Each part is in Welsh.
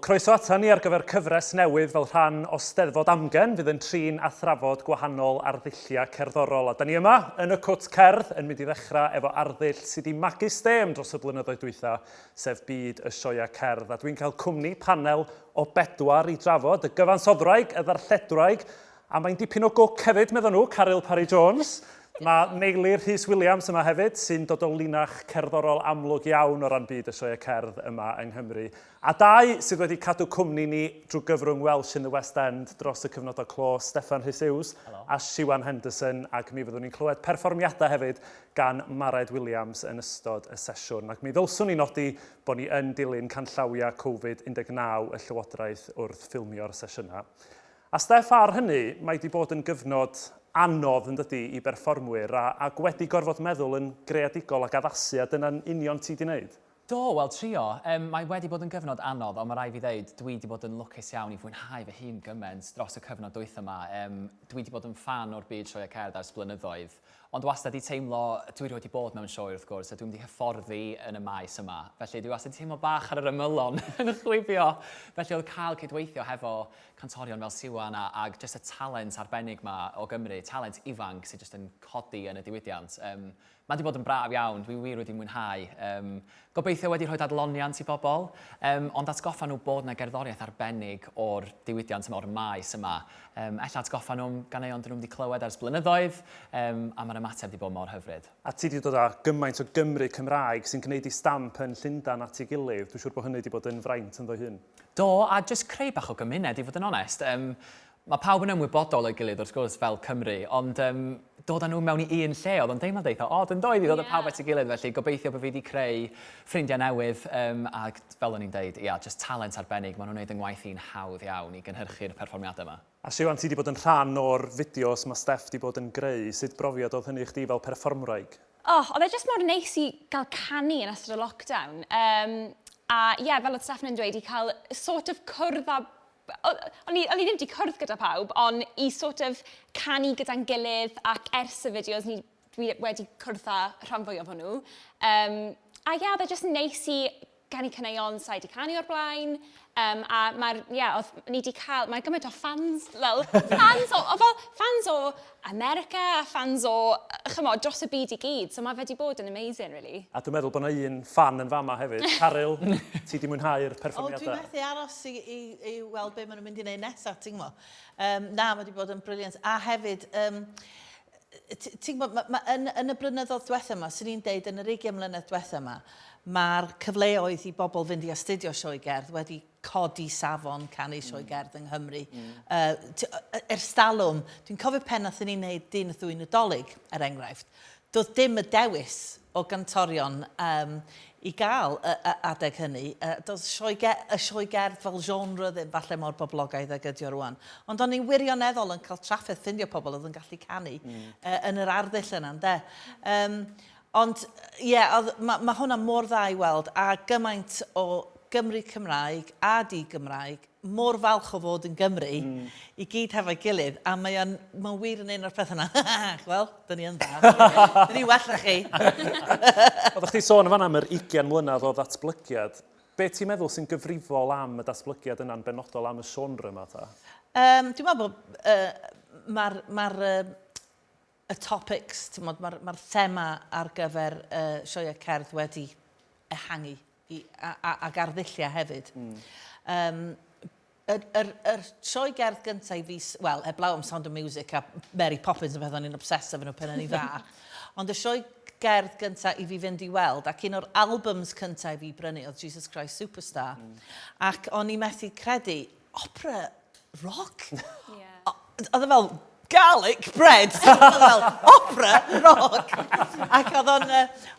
Wel, croeso ata ni ar gyfer cyfres newydd fel rhan o Steddfod Amgen fydd yn trin a thrafod gwahanol arddulliau cerddorol. A da ni yma yn y Cwt Cerdd yn mynd i ddechrau efo arddull sydd wedi magu stêm dros y blynyddoedd dwytha, sef byd y sioeau cerdd. A dwi'n cael cwmni panel o bedwar i drafod, y gyfansoddwraig, y ddarlledwraig, A mae'n dipyn o gwc hefyd, meddwn nhw, Caryl Parry Jones. Mae Meilir Rhys Williams yma hefyd, sy'n dod o linach cerddorol amlwg iawn o ran byd y sioeau cerdd yma yng Nghymru. A dau sydd wedi cadw cwmni ni drwy gyfrwng Welsh in the West End dros y cyfnodau clo, Steffan Rhys Hughes a Siwan Henderson, ac mi fyddwn ni'n clywed perfformiadau hefyd gan Mared Williams yn ystod y sesiwn. Ac mi ddylswn i nodi bod ni yn dilyn canllawiau Covid 19 y Llywodraeth wrth ffilmio'r sesiynau. A Steff, ar hynny, mae 'di bod yn gyfnod anodd, yn dydi, i berfformwyr, a ac wedi gorfod meddwl yn greadigol ac addasu, a dyna'n union ti 'di wneud. Do, wel, trio. Yym, mae wedi bod yn gyfnod anodd, ond mae rhaid fi ddeud, dwi 'di bod yn lwcus iawn i fwynhau fy hun gymaint dros y cyfnod dwytha 'ma. Yym, dwi 'di bod yn ffan o'r byd sioeau cerdd ers blynyddoedd, ond wastad 'di teimlo, dwi rioed 'di bod mewn sioe wrth gwrs, a dwi'm 'di hyfforddi yn y maes yma, felly dwi wastad 'di teimlo bach ar yr ymylon yn chwifio. Felly oedd cael cydweithio hefo cantorion fel Siwan a ag jyst y talent arbennig 'ma o Gymru, talent ifanc sydd jyst yn codi yn y diwydiant. Yym, mae 'di bod yn braf iawn, dwi wir wedi mwynhau. Yym, gobeithio wedi rhoi adloniant i bobl, yym, ond atgoffa nhw bod 'na gerddoriaeth arbennig o'r diwydiant yma, o'r maes yma. Yym, ella atgoffa nhw am ganeuon 'dyn nhw'm 'di clywed ers blynyddoedd, yym, a ma'r ymateb 'di bod mor hyfryd. A ti 'di dod â gymaint o Gymry Cymraeg sy'n gwneud eu stamp yn Llundain at ei gilydd, dwi'n siŵr bod hynny 'di bod yn fraint ynddo'i hun. Do, a jyst creu bach o gymuned i fod yn onest. Yym, mae pawb yn ymwybodol o'i gilydd wrth gwrs fel Cymry, ond yym, dod â nhw mewn i un lle, oedd o'n deimlad eitha od yn doedd i ddod â pawb at ei gilydd, felly gobeithio bod fi 'di creu ffrindiau newydd, yym, ac fel o'n i'n deud, ia, jyst talent arbennig, maen nhw'n wneud 'y ngwaith i'n hawdd iawn i gynhyrchu'r perfformiadau 'ma. A Siwan, ti 'di bod yn rhan o'r fideos mae Steff 'di bod yn greu, sut brofiad oedd hynny i chdi fel perfformwraig? Oh, oedd e jyst mor neis i gael canu yn ystod y lockdown. Um, a ie, yeah, fel oedd Steffan yn dweud, i cael sort of cwrdd â... O'n i, o'n i ddim wedi cwrdd gyda pawb, ond i sort of canu gyda'n gilydd ac ers y fideos ni, dwi wedi cwrdd â rhan fwyaf o nhw. Um, a ie, yeah, oedd e jyst neis i ganu caneuon sa i 'di canu o'r blaen. Um, a mae'r, ie, yeah, oedd ni 'di cael, mae gymaint o fans, fel, fans o, o fel, fans o America a fans o, chymod, dros y byd i gyd. So mae fe 'di bod yn amazing, really. A dwi'n meddwl bod 'na un ffan yn fama hefyd. Caryl, ti 'di mwynhau'r perfformiadau? O, dwi'n methu aros i, i, i weld be maen nhw'n mynd i wneud nesaf, ti'n gwybod. Um, na, mae wedi bod yn brilliant. A hefyd, um, ti'n gwybod, ma, ma, yn, yn y blynyddoedd diwetha yma, swn i'n deud yn yr 20 mlynedd diwetha yma, mae'r cyfleoedd i bobl fynd i astudio sioe gerdd wedi codi safon canu sioe gerdd yng Nghymru. Mm. Uh, ers talwm, dwi'n cofio pen nathon ni wneud Dyn y Ddwy Nadolig, er enghraifft, doedd dim y dewis o gantorion um, i gael y, y adeg hynny. Uh, doedd sioe ge, y sioe gerdd fel genre ddim falle mor boblogaidd ag ydi o rwan. Ond o'n i'n wirioneddol yn cael trafferth ffindio pobl oedd yn gallu canu mm. uh, yn yr arddull yna, ynde. Um, ond, ie, yeah, mae ma hwnna mor dda i weld, a gymaint o Gymru Cymraeg a di-Gymraeg mor falch o fod yn Gymry mm. i gyd hefo'i gilydd, a mae o'n, mae'n wir yn un o'r pethau yna. Wel, dyn ni yn dda. dyn ni'n well na chi. Oeddech chdi sôn yn fan'na am yr 20 mlynedd o ddatblygiad. Be ti'n meddwl sy'n gyfrifol am y datblygiad yna'n benodol am y genre yma ta? Um, dwi'n meddwl bod uh, mae'r ma uh, y topics, ti'n mae'r ma thema ar gyfer uh, sioeau cerdd wedi ehangu i, a, a, ac arddulliau hefyd. Mm. Um, yr, yr, yr sioe gerdd gyntaf i fi, wel, heblaw am Sound of Music a Mary Poppins a pethau, o'n i'n obsessed efo nhw pan o'n i fach. Ond y sioe gerdd gyntaf i fi fynd i weld, ac un o'r albums cyntaf i fi brynu oedd Jesus Christ Superstar. Ac o'n i methu credu, opera rock? Yeah. Oedd e fel garlic bread. Oedd e fel opera rock. Ac oedd o'n,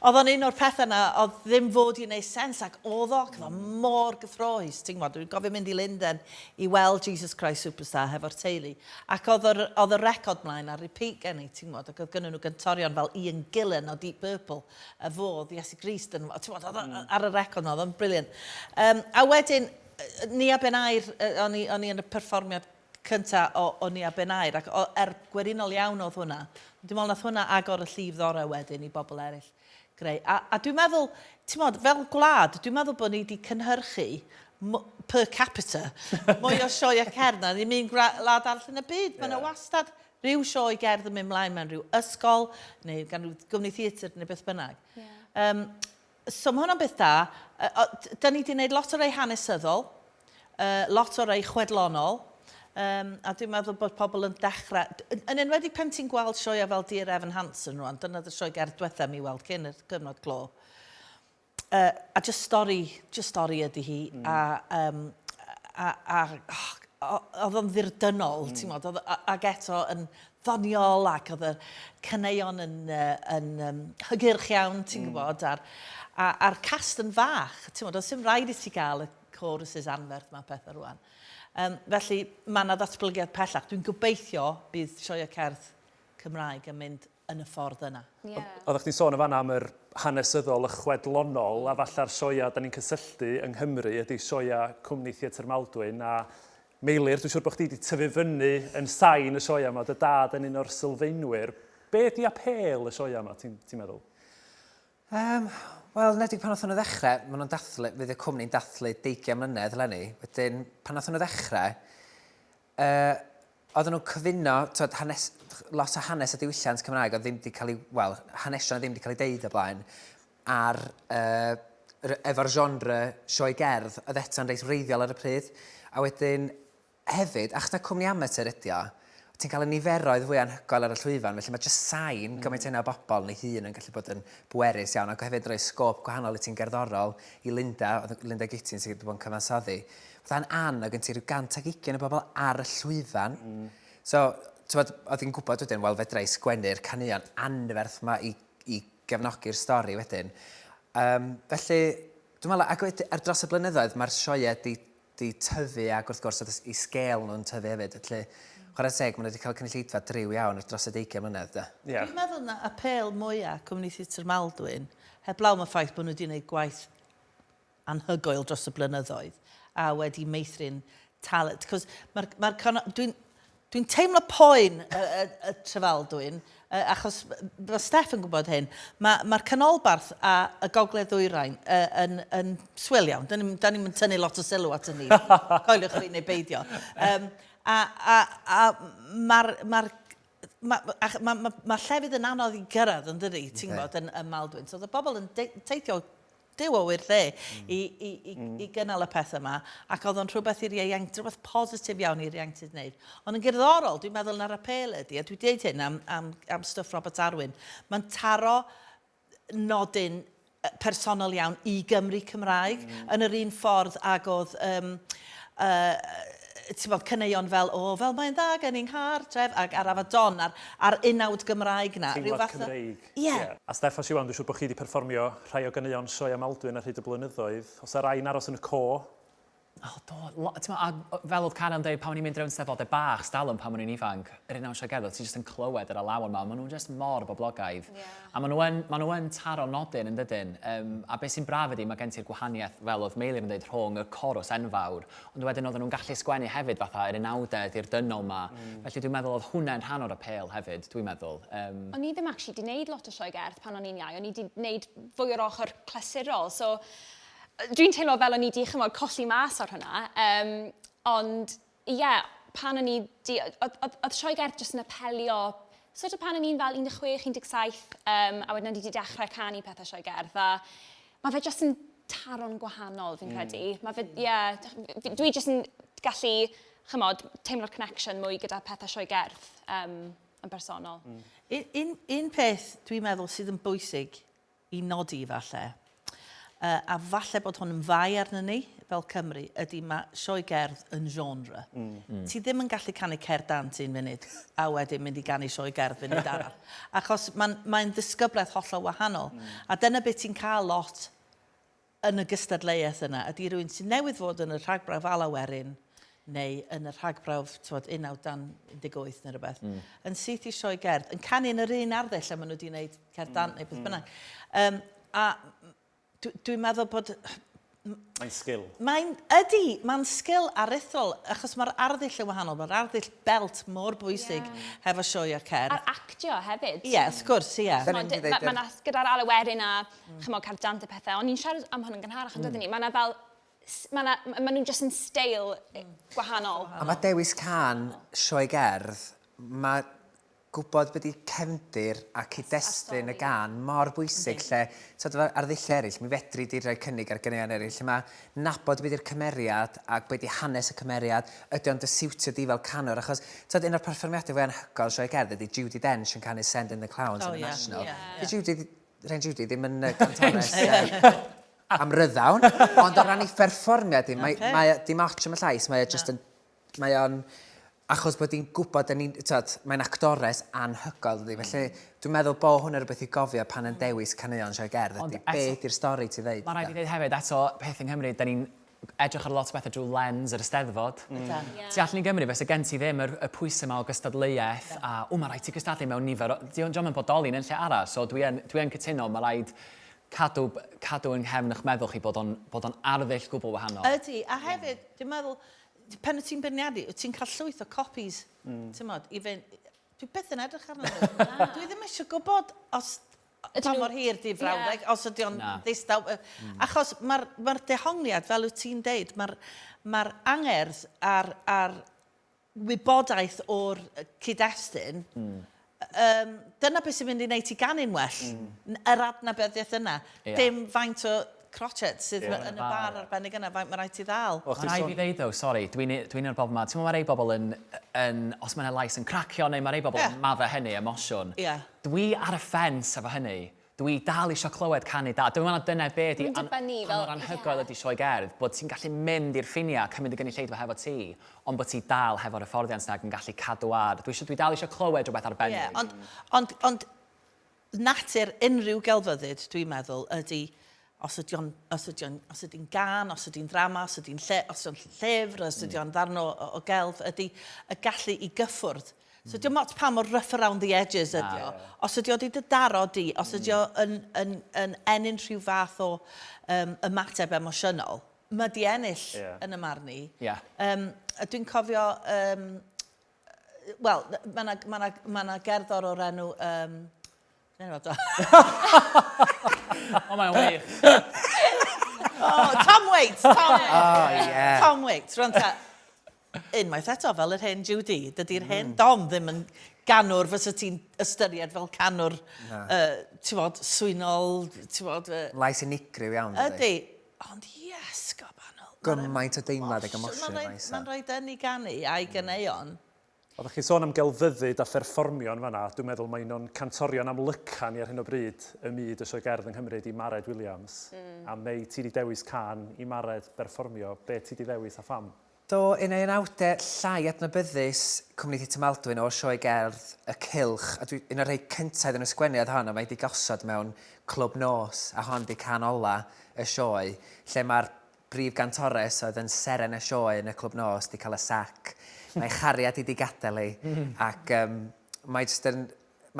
oedd o'n un o'r pethau yna, oedd ddim fod i wneud sens, ac oedd o, ac oedd o mor gyffrous, ti'n gwybod, dwi'n gofio mynd i Lundain i weld Jesus Christ Superstar hefo'r teulu, ac oedd yr, oedd y record mlaen ar repeat gen i, ti'n gwybod, ac oedd gynnu nhw gantorion fel Ian Gillan o Deep Purple, a fo oedd Iesu Grist yn, ti'n gwybod, oedd mm. ar y record yna, oedd o'n brilliant. Um, a wedyn, Nia Ben Aur, o'n i, o'n i yn y perfformiad cynta o, o Nia Ben Aur, ac o, er gwerinol iawn oedd hwnna. Dwi'n meddwl nath hwnna agor y llif ddorau wedyn i bobl eraill greu. A, a dwi'n meddwl, ti'n modd, fel gwlad, dwi'n meddwl bod ni wedi cynhyrchu per capita, mwy o sioeau cerdd na ddim un gwlad arall yn y byd. Mae yna yeah. wastad rhyw sioe gerdd yn mynd mlaen mewn rhyw ysgol neu gan rhyw gwmni theatr neu beth bynnag. Yeah. So mae hwnna'n beth da. Da ni wedi gwneud lot o rei hanesyddol, lot o rei chwedlonol, a dwi'n meddwl bod pobl yn dechrau, yn enwedig pan ti'n gweld sioeau fel Dear Evan Hansen rwan, dyna y sioe gerdd diwetha mi weld cyn y cyfnod clo. A just stori, just stori ydy hi, a, um, a, a, oh, oedd o'n ddirdynol, ti'n gwybod, ac eto yn ddoniol ac oedd y caneuon yn, uh, yn um, hygyrch iawn, ti'n gwybod, a'r, a, a'r cast yn fach, ti'n gwybod, does dim rhaid i ti gael y choruses anferth ma pethau rwan. Felly, mae yna ddatblygiad pellach. Dwi'n gobeithio bydd sioeau cerdd Cymraeg yn mynd yn y ffordd yna. Yeah. Oeddech chdi'n sôn yn fanna am yr hanesyddol, y chwedlonol, a falle'r sioeau da ni'n cysylltu yng Nghymru ydy sioeau Cwmni Theatr Maldwyn a Meilir, dwi'n siŵr bod chdi wedi tyfu fyny yn sain y sioeau yma, dy dad yn un o'r sylfaenwyr. Be ydy apêl y sioeau yma, ti'n ti meddwl? Wel, nedig pan oedden nhw ddechrau, maen nhw'n dathlu, fydd y cwmni'n dathlu 20 mlynedd eleni. Wedyn, pan oedden nhw ddechrau, oedden nhw'n cyfuno, twod, hanes, lot o hanes a diwylliant Cymraeg oedd ddim wedi cael ei, wel, hanesion oedd ddim wedi cael ei deud o blaen, ar, uh, efo'r genre sioe gerdd, oedd eto'n reit wreiddiol ar y pryd. A wedyn, hefyd, achos na cwmni amateur ydi o, ti'n cael y niferoedd fwy anhygoel ar y llwyfan, felly mae jyst sain gymaint hynna o bobl yn ei hun yn gallu bod yn bwerus iawn, ac hefyd rhoi sgôp gwahanol i ti'n gerddorol i Linda, oedd Linda Gittins sydd wedi bod yn cyfansoddi. Fatha yn Ann, oedd gen ti rhyw 120 o bobl ar y llwyfan. So, t'mod, oedd hi'n gwybod wedyn, wel, fedra i sgwennu'r caneuon anferth 'ma i, i gefnogi'r stori wedyn. Um, felly, dwi'n meddwl, ac wedyn, ar dros y blynyddoedd, mae'r sioeau di, di tyfu ac wrth gwrs oedd eu sgêl nhw'n tyfu hefyd. Felly, chwarae teg, maen nhw wedi cael cynulleidfa driw iawn ar dros y deugain mlynedd, de. Yeah. Dwi'n meddwl na apêl mwyaf Cwmni Theatr Maldwyn, heblaw am y ffaith bod nhw wedi gwneud gwaith anhygoel dros y blynyddoedd a wedi meithrin talent. Cos mae'r, ma dwi'n dwi teimlo poen y, y, y Trefaldwyn, achos mae Steff yn gwybod hyn, mae'r ma canolbarth a y gogledd ddwyrain yn, yn swil iawn. Da ni'n ni tynnu lot o sylw at ni, coeliwch fi neu beidio. Um, a a, a mae'r ma ma, ma, ma, ma llefydd yn anodd i gyrraedd yn dydi, ti'n gwybod, yn, yn Maldwyn. So, oedd y bobl yn teithio Duw a ŵyr lle i, i, i, mm. i gynnal y peth yma, ac oedd o'n rhywbeth i'r ieuenctid, rhywbeth positif iawn i'r ieuenctid wneud. Ond yn gerddorol, dwi'n meddwl na'r apêl ydy, a dwi'n dweud hyn am, am, am stwff Robert Arwyn, mae'n taro nodyn personol iawn i Gymru Cymraeg, yn yr un ffordd ag oedd um, uh, ti'n bod, caneuon fel, o, fel mae'n dda gen i'n nghartref, ac ar Afadon, a'r, ar unawd Gymraeg na. Teimlad Cymreig. Ie. Yeah. A Steff a Siwan, dwi'n siŵr bod chi wedi perfformio rhai o ganeuon Sioe Maldwyn ar hyd y blynyddoedd. Oes 'na rai'n aros yn y co? O, do. Lo, t'mo, a fel oedd Caran dweud, pan o'n i'n mynd rownd steddfodau bach, stalwm pan o'n i'n ifanc, yr un Sioe Gerdd, ti jyst yn clywed yr alawon 'ma, maen nhw'n just mor boblogaidd. Yeah. A maen nhw yn, maen nhw yn taro nodyn yn dydyn. Um, a beth sy'n braf ydy, mae gen ti'r gwahaniaeth, fel oedd Meilir yn dweud, rhwng y corws enfawr, ond wedyn oedden nhw'n gallu sgwennu hefyd fatha yr unawdau dirdynnol 'ma. Felly dwi'n meddwl oedd hwnna'n rhan o'r apêl hefyd, dwi'n meddwl. Um... O'n i ddim actually 'di wneud lot o sioe gerdd pan o'n i'n iau, o'n i 'di wneud fwy o'r ochr clasurol, so dwi'n teimlo fel o'n i 'di, chymod, colli mas ar hwnna. Um, ond, ie, yeah, pan o'n i 'di... Oedd, oedd, oedd sioe gerdd jyst yn apelio sort of pan o'n i'n fel 16, 17, um, a wedyn o'n i 'di dechrau canu pethau sioe gerdd, a mae fe jyst yn taro'n gwahanol, fi'n credu. Mae fe, ie, yeah, dwi jyst yn gallu, chymod, teimlo'r connection mwy gyda pethau sioe gerdd um, yn bersonol. Un, un, un peth dwi'n meddwl sydd yn bwysig i nodi falle, uh, a falle bod hwn yn fai arnyn ni fel Cymru, ydy mae sioe gerdd yn genre. Ti ddim yn gallu canu cerdd dant un munud a wedyn mynd i ganu sioe gerdd funud arall. Achos mae'n mae ddisgyblaeth hollol wahanol. A dyna beth ti'n cael lot yn y gystadleuaeth yna, ydy rhywun sy'n newydd fod yn y rhagbrawf Alaw Werin neu yn y rhagbrawf tywod, unawd dan 18 neu rhywbeth, yn syth i sioe gerdd, yn canu yn yr un arddull a maen nhw wedi gwneud cerdd dant neu beth bynnag. Um, a dwi'n meddwl bod... Mae'n sgil. Mae'n, ydy, mae'n sgil aruthrol, achos mae'r arddull yn wahanol, mae'r arddull belt mor bwysig yeah. hefo sioe cerdd. A'r actio hefyd. Ie, yeah, wrth gwrs, ie. Yeah. Mae ma, gyda'r Alaw Werin a mm. chymod, cerdd dant a pethau, ond ni'n siarad am hwn yn gynharach, yn mm. dydyn ni, mae yna fel Mae 'na... Maen nhw jyst yn steil gwahanol. A mae dewis cân sioe gerdd, mae gwybod be 'di cefndir a cyd-destun y gân mor bwysig lle, tibod, efo arddulliau eraill, mi fedri di roi cynnig ar ganeuon eraill lle mae nabod be 'di'r cymeriad ac be 'di hanes y cymeriad, ydy o'n dy siwtio di fel canwr, achos, tibod, un o'r perfformiadau fwya anhygoel sioe gerdd ydy Judi Dench yn canu Send in the Clowns yn y National. 'Di Judi, Rhain Judi ddim yn gantores amryddawn, ond o ran ei pherfformiad hi, mae, mae, dim ots am y llais, mae o just yn, mae o'n, achos bod hi'n gwybod, yn tyd, mae'n actores anhygoel, dydy. Felly, dwi'n meddwl bod hwnna rhywbeth i gofio pan yn dewis caneuon sioe gerdd, ydy, be ydy'r stori ti ddeud? Mae'n rhaid i ddweud hefyd, eto, peth yng Nghymru, da ni'n edrych ar lot o bethau drwy lens yr Eisteddfod. Mm. Tu allan i Gymru, fysa gen ti ddim yr, y pwysau yma o gystadleuaeth a, o, mae rhaid ti gystadlu mewn nifer o... Di o'n yn bodoli yn lle arall, so dwi yn, dwi yn cytuno, mae rhaid cadw, cadw yng nghefn eich meddwl chi bod o'n, bod o'n arddull gwbl wahanol. Ydy, a hefyd, dwi'n meddwl, pan wyt ti'n beirniadu, wyt ti'n cael llwyth o copies, mm. ti'n modd, i fynd, dwi byth yn edrych arnyn nhw. Dwi ddim eisiau gwybod os pa mor hir 'di frawddeg, os ydy o'n ddistaw. Achos mae'r ma dehongliad, fel wyt ti'n deud, mae'r ma angerdd a'r, ar wybodaeth o'r cyd-destun, um, dyna beth sy'n mynd i wneud ti ganu'n well. Yr adnabyddiaeth yna. Yeah. Dim faint o crochet sydd yeah. yn y bar arbennig yna, faint mae rhaid ti ddal. Mae rhaid fi ddeud ddo, sori, dwi'n dwi un o'r bobl yma, ti'n meddwl mae rei bobl yn, yn os mae'n lais yn cracio neu mae rei bobl yeah. yn maddau hynny, emosiwn. Yeah. Dwi ar y ffens efo hynny. Dwi dal isio clywed canu da. Dwi'n meddwl na dyna be 'di Mae'n dibynnu pa fel mor anhygoel ydi sioe gerdd, bod ti'n gallu mynd i'r ffiniau a cymryd y gynulleidfa hefo ti, ond bod ti dal hefo'r hyfforddiant 'na ac yn gallu cadw ar. Dwi isio, dwi dal isio clywed rhywbeth arbennig. Ie, ond, ond, ond natur unrhyw gelfyddyd, dwi'n meddwl, ydy os ydy o'n, os ydy o'n, os ydy'n gân, os ydy'n ddrama, os ydy'n lle, os ydy'n llyfr, os ydy o'n ddarn o, o gelf, ydy y gallu i gyffwrdd. So mm. dim ots pa mor rough around the edges ydy o. Os ydy o wedi dy daro di, os ydy o yn, yn, yn ennyn rhyw fath o um, ymateb emosiynol, mae di ennill yeah. yn y marn i. Yeah. Um, a dwi'n cofio, um, wel, mae yna ma na, ma na gerddor o'r enw um, O, mae'n wych. Oh, Tom Waits, Tom Waits. Oh, yeah. Tom Waits, rwan ta. Unwaith eto, fel yr hen Judy, dydy'r hen Dom ddim yn ganwr fysa ti'n ystyried fel canwr, uh, ti'n bod, swynol, ti'n bod... Uh, Lais unigryw iawn, dydy. Ydy. Ond yes, gobanol. Gymaint o deimlad ag emosiwn. Mae'n rhoi yn i ganu a'i ganeuon. Oeddech chi'n sôn am gelfyddyd a pherfformio yn fan'na, dwi'n meddwl mai un o'n cantorion amlyca ni ar hyn o bryd ym myd y sioe gerdd yng Nghymru ydi Mared Williams. Mm. A Mei, ti 'di dewis cân i Mared berfformio, be ti 'di ddewis a pham? Do, un o'i unawdau llai adnabyddus Cwmni Theatr Maldwyn o sioe gerdd Y Cylch, a dwi, un o'r rhai cyntaf iddyn nhw sgwennu oedd hon, a mae 'di gosod mewn clwb nos, a hon 'di cân ola y sioe, lle mae'r Brif gantores oedd yn seren y sioe yn y Clwb Nos 'di cael y sac. Mae chariad hi 'di gadael hi ac um, mae jyst yn...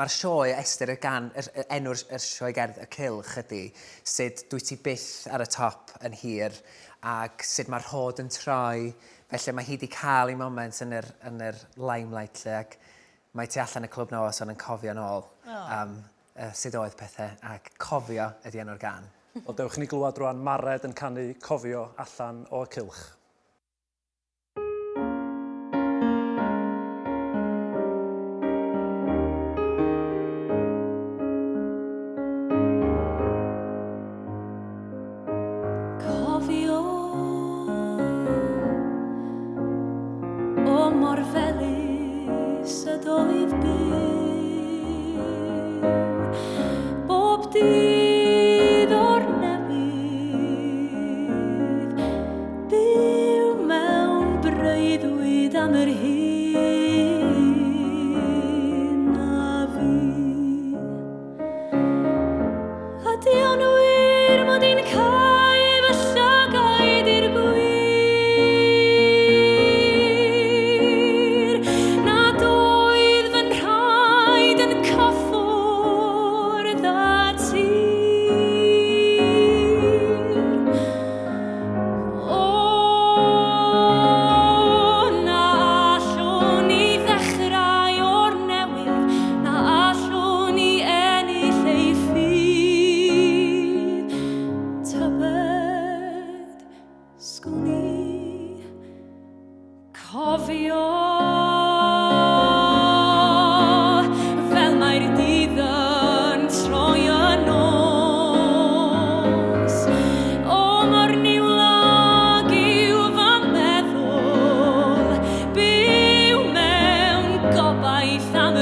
Mae'r sioe, Esther, y gan, yr, y enw'r yr sioe gerdd Y Cylch ydy sut dwyt ti byth ar y top yn hir ac sut mae'r rhod yn troi. Felly mae hi 'di cael ei moment yn yr, yn yr limelight lle ac mae tu allan y Clwb Nos ond yn cofio nôl oh. am sut oedd pethau ac Cofio ydy enw'r gân. Wel dewch i ni glywed rwan Mared yn canu Cofio allan o Y Cylch. Cofio o mor felys ydoedd byw bob dydd o'r newydd byw mewn breuddwyd am yr hyn a fu. Ydy o'n wir mod i'n cau fy llygaid i'r gwir nad oedd fy nrhaid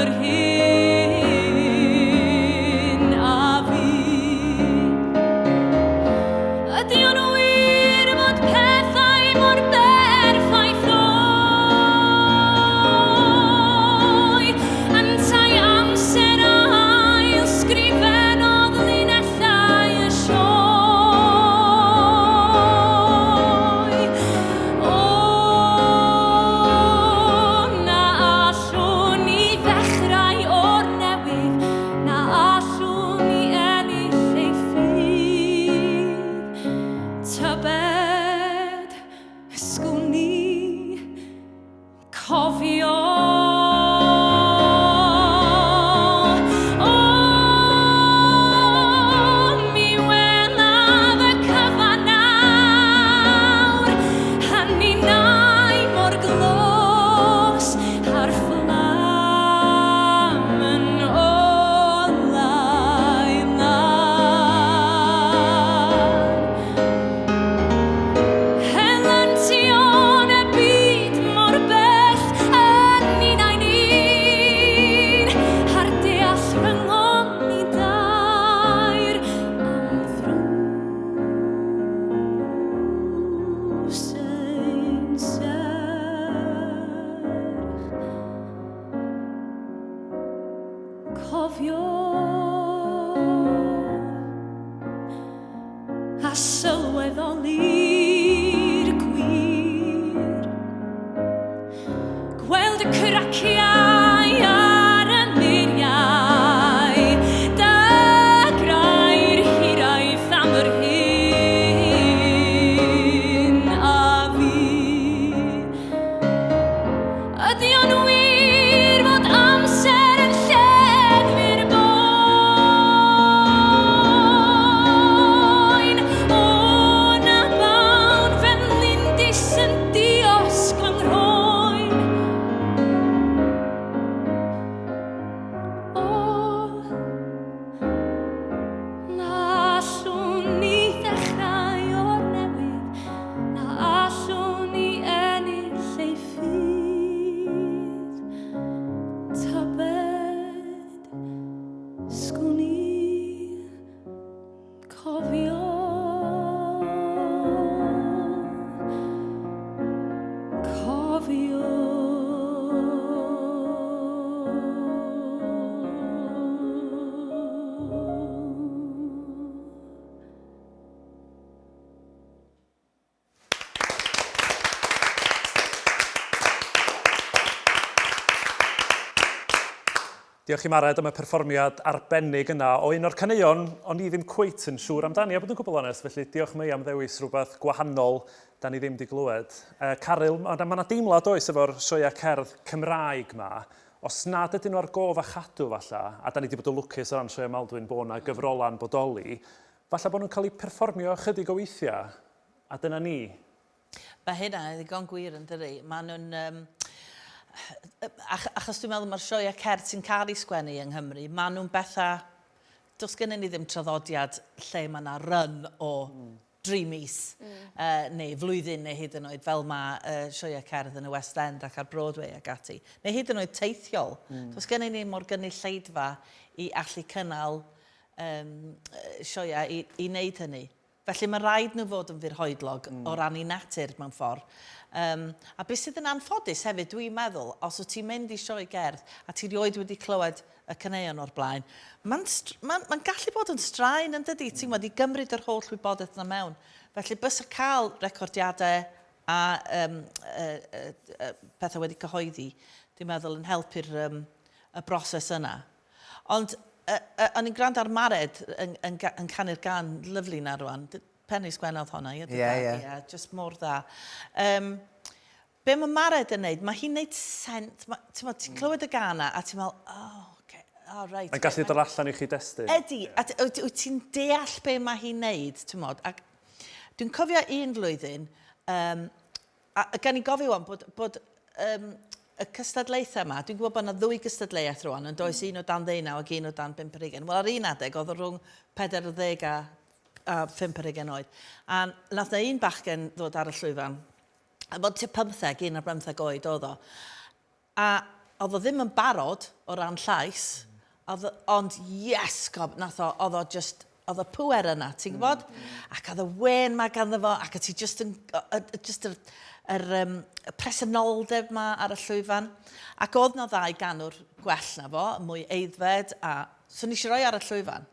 yr hyn a fu. Ydy o'n wir fod pethau mor berffaith ddoe? Yntau amser ail sgrifennodd linellau y sioe. O, na allwn ni ddechrau o'r newydd, na allwn ni ennill ei ffydd. Tybed, ysgwn i, Cofio. O, mi welaf y cyfan nawr, a ninnau mor glos a'r fflam yn olau lân. Helyntion y byd mor bell yn un un, a'r deall rhyngom ni dair am ddrws ein serch. Cofio a sylweddoli'r gwir. Gweld y craciau ar y muriau, dagrau'r hiraeth am yr hyn a fu. Ydy o'n wir fod amser yn lleddfu'r boen? O na bawn fel lindys yn diosg fy nghroen. O, na allwn ni ddechrau o'r newydd, na allwn ni ennill ei ffydd. Tybed, sgwn i cofio. Cofio. Diolch i Mared am y perfformiad arbennig yna o un o'r caneuon o'n i ddim cweit yn siŵr amdani, a bod yn gwbl onest, felly diolch Mei am ddewis rhywbeth gwahanol da ni ddim 'di glywed. Uh, Caryl, mae yna deimlad oes efo'r sioeau cerdd Cymraeg ma, os nad ydyn nhw ar gof a chadw falle, a da ni wedi bod yn lwcus o ran sioeau Maldwyn bod yna gyfrola'n bodoli, falle bod nhw'n cael eu perfformio ychydig o weithiau, a dyna ni. Mae hynna yn ddigon gwir yn dydi? Maen nhw'n... Um, ach, achos dwi'n meddwl mae'r sioeau cerdd sy'n cael eu sgwennu yng Nghymru, maen nhw'n bethau... Does gennym ni ddim traddodiad lle mae yna run o mm. dri mis mm. uh, neu flwyddyn neu hyd yn oed fel mae uh, sioeau cerdd yn y West End ac ar Broadway ac ati. Neu hyd yn oed teithiol. Mm. Does gennym ni mor gynulleidfa i allu cynnal um, sioeau i, i wneud hynny. Felly mae rhaid nhw fod yn fyrhoedlog mm. o ran eu natur mewn ffordd. Um, a beth sydd yn anffodus hefyd, dwi'n meddwl, os wyt ti'n mynd i sioe gerdd a ti rioed wedi clywed y caneuon o'r blaen, mae'n ma, ma gallu bod yn straen yn dydy, ti'n wedi gymryd yr holl wybodaeth na mewn. Felly bysa cael recordiadau a um, uh, uh, uh, pethau wedi cyhoeddi, dwi'n meddwl yn helpu'r um, y broses yna. Ond yy yy o'n i'n gwrando ar Mared yn yn ga- yn canu'r gân lyfli 'na rŵan. D- Penri sgwennodd honna, ie? Ie, ie. Ie, jyst mor dda. Yym, be mae Mared yn neud, mae hi'n neud sens, ma- t'mod, ti'n clywed y gân 'na a ti'n meddwl, oh, okay, oh, right. Mae'n gallu dod allan i chi destun. Ydy, a t- wyt wyt ti'n deall be mae hi'n neud, t'mod, ac dwi'n cofio un flwyddyn, yym, A gan i gofio wan bod, bod um, y cystadlaethau yma, dwi'n gwybod bod yna ddwy gystadleuaeth rwan, yn does mm. un o dan ddeunaw ac un o dan 5 ar hugain. Wel, ar un adeg, oedd o rhwng 40 a, a 5 ar hugain oed. A nath na un bachgen ddod ar y llwyfan, a bod tua 15, un ar 15 oed oedd o. A Oedd o ddim yn barod o ran llais, oedd, ond yes, gob, nath o, oedd o just, oedd y pŵer yna, ti'n gwybod? Ac oedd y wên ma ganddo fo, ac ti just yn, just yr, yr, um, y presenoldeb ma ar y llwyfan. Ac oedd na ddau ganwr gwell na fo, mwy aeddfed, a so nes i roi ar y llwyfan.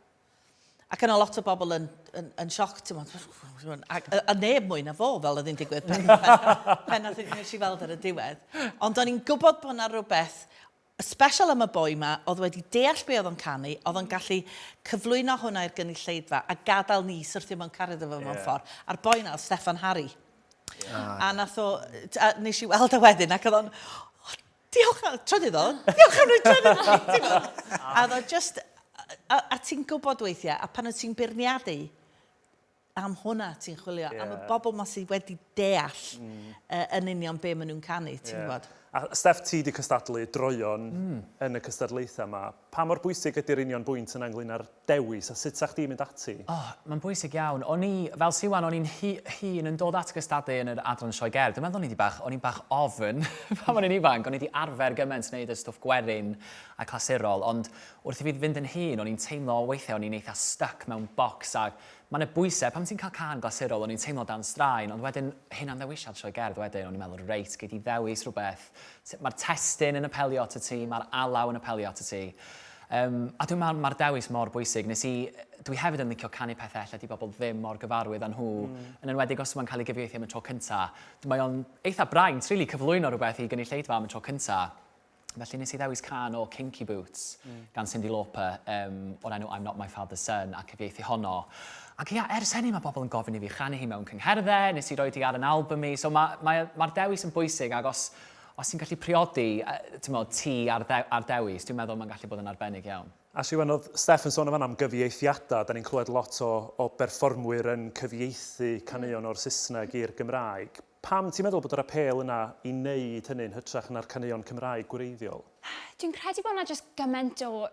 Ac yna lot o bobl yn, yn, yn sioc, ti'n bod, a, a neb mwy na fo, fel oedd hi'n digwydd pen, pen, pen nath nes i weld ar y diwedd. Ond o'n i'n gwybod bod yna rhywbeth special am y boi ma, oedd wedi deall be oedd o'n canu, oedd o'n gallu cyflwyno hwnna i'r gynulleidfa a gadael ni syrthio mewn cariad efo mewn yeah. ffordd. A'r boi na oedd Steffan Harry. Yeah. A nath o, a nes i weld o wedyn ac oedd o'n, oh, diolch am, trydydd o, diolch am rhoi trydydd o, ti'n gwybod? A oedd o just, a, a ti'n gwybod weithiau, a pan wyt ti'n beirniadu, am hwnna ti'n chwilio, yeah. am y bobl ma sydd wedi deall mm. uh, yn union be maen nhw'n canu, ti'n yeah. gwybod? A Steph, ti wedi cystadlu droeon mm. yn y cystadlaethau yma. Pa mor bwysig ydy'r union bwynt yna ynglyn â'r dewis a sut sa chdi'n mynd ati? O, mae'n bwysig iawn. O'n i, fel Siwan, o'n i'n hun yn dod at gystadlu yn yr adran sioe gerdd. Dwi'n meddwl o'n i 'di bach, o'n i'n bach ofn pan o'n i'n ifanc. O'n i 'di arfer gymaint wneud y stwff gwerin a clasurol, ond wrth i fi fynd yn hŷn, o'n i'n teimlo weithiau o'n i'n eitha stuck mewn bocs a mae 'na bwysau. Pan ti'n cael cân glasurol, o'n i'n teimlo dan straen, ond wedyn hunanddewisiad sioe gerdd wedyn, o'n i'n meddwl, reit, gei di ddewis rhywbeth. Mae'r testun yn apelio atat ti, mae'r alaw yn apelio atat ti. Um, a dwi'n meddwl mae'r dewis mor bwysig. Nes i, dwi hefyd yn licio canu pethau ella di bobl ddim mor gyfarwydd â nhw, mm. yn enwedig os mae'n cael ei gyfieithu am y tro cynta. Mae o'n eitha braint, really, cyflwyno rhywbeth i gynulleidfa am y tro cynta. Felly nes i ddewis cân o Kinky Boots mm. gan Cyndi Lauper um, o'r enw I'm Not My Father's Son a cyfieithu honno. Ac ia, ers hynny mae bobl yn gofyn i fi chanu hi mewn cyngherddau, nes i roi hi ar yn album i, so mae'r mae, mae, mae dewis yn bwysig ac os, os ti'n gallu priodi ti'n ti ar, de, ar dewis, dwi'n meddwl mae'n gallu bod yn arbennig iawn. A Siwan, oedd Steph yn sôn yn fan'na am gyfieithiadau. Da ni'n clywed lot o, o berfformwyr yn cyfieithu caneuon o'r Saesneg i'r Gymraeg. Pam ti'n meddwl bod yr apêl yna i wneud hynny yn hytrach na'r caneuon Cymraeg gwreiddiol? Dwi'n credu bod yna jyst gymaint o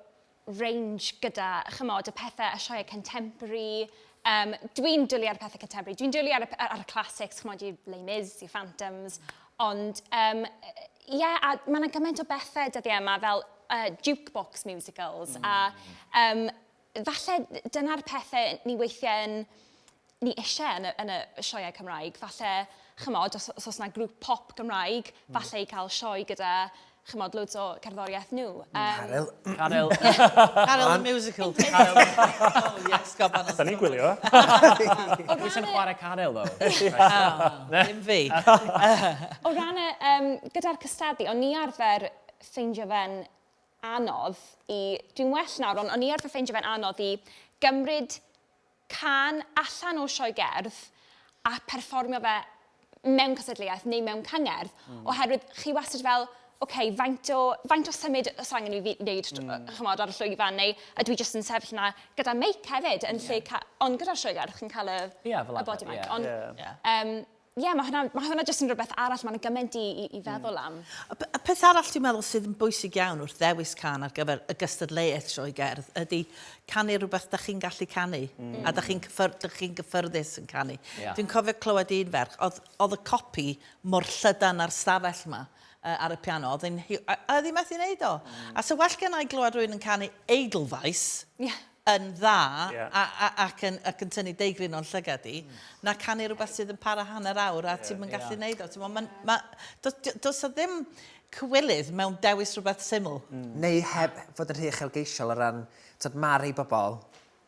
range gyda, chymod, y pethau, y sioeau contemporary. Um, dwi'n dwlu ar y pethau contemporary. Dwi'n dwlu ar y, ar, ar y classics, chymod, i Les Mis, i Phantoms. Ond, um, ie, yeah, a mae yna gymaint o bethau dyddiau yma fel uh, jukebox musicals. Mm. A um, falle dyna'r pethau ni weithiau yn ni eisiau yn y, yn y sioeau Cymraeg. Falle, chymod, os, os oes yna grŵp pop Gymraeg, mm. falle i cael sioe gyda, chymod, loads o cerddoriaeth nhw. Um, Caryl. Caryl. Caryl the musical. Caryl. oh, yes, God, Da ni'n gwylio. Pwy sy'n chwarae Caryl, ddo? Ddim fi. O ran y, um, gyda'r cystadlu, o'n i arfer ffeindio fe'n anodd i... Dwi'n well nawr, ond o'n i arfer ffeindio fe'n anodd i gymryd cân allan o sioe gerdd a perfformio fe mewn cystadleuaeth neu mewn cyngerdd, mm. oherwydd chi wastad fel, oce, okay, faint o, faint o symud os angen i fi wneud mm. chymod, ar y llwyfan, neu ydw i jyst yn sefyll yna gyda meic hefyd, yn yeah. lle, ond gyda'r sioe gerdd, chi'n cael y, yeah, y body mic. Yeah. Ond, yeah. Um, Ie, yeah, mae hwnna, ma hwnna jyst yn rhywbeth arall, mae'n gymaint i, i, i feddwl am. Y y peth arall dwi'n meddwl sydd yn bwysig iawn wrth ddewis cân ar gyfer y gystadleuaeth sioe gerdd ydy canu rhywbeth da chi'n gallu canu mm. a da chi'n cyffyr, da chi'n gyffyrddus yn canu. Yeah. Dwi'n cofio clywed un ferch, oedd, oedd y copi mor llydan ar stafell yma uh, ar y piano, oedd hi'n, a, a oedd hi methu wneud o. Mm. A so well gen i glywed rhywun yn canu Edelweiss, yeah yn dda yeah. a, a, ac, yn, ac yn tynnu deigryn o'n llygad i, mm. na canu rhywbeth sydd yn para hanner awr a yeah, ti'n gallu yeah. neud o. Ti'n ma, ma, dos, dos o ddim cywilydd mewn dewis rhywbeth syml. Mm. Neu heb fod yn rhy uchelgeisiol o ran, tyd, mae rhai bobl,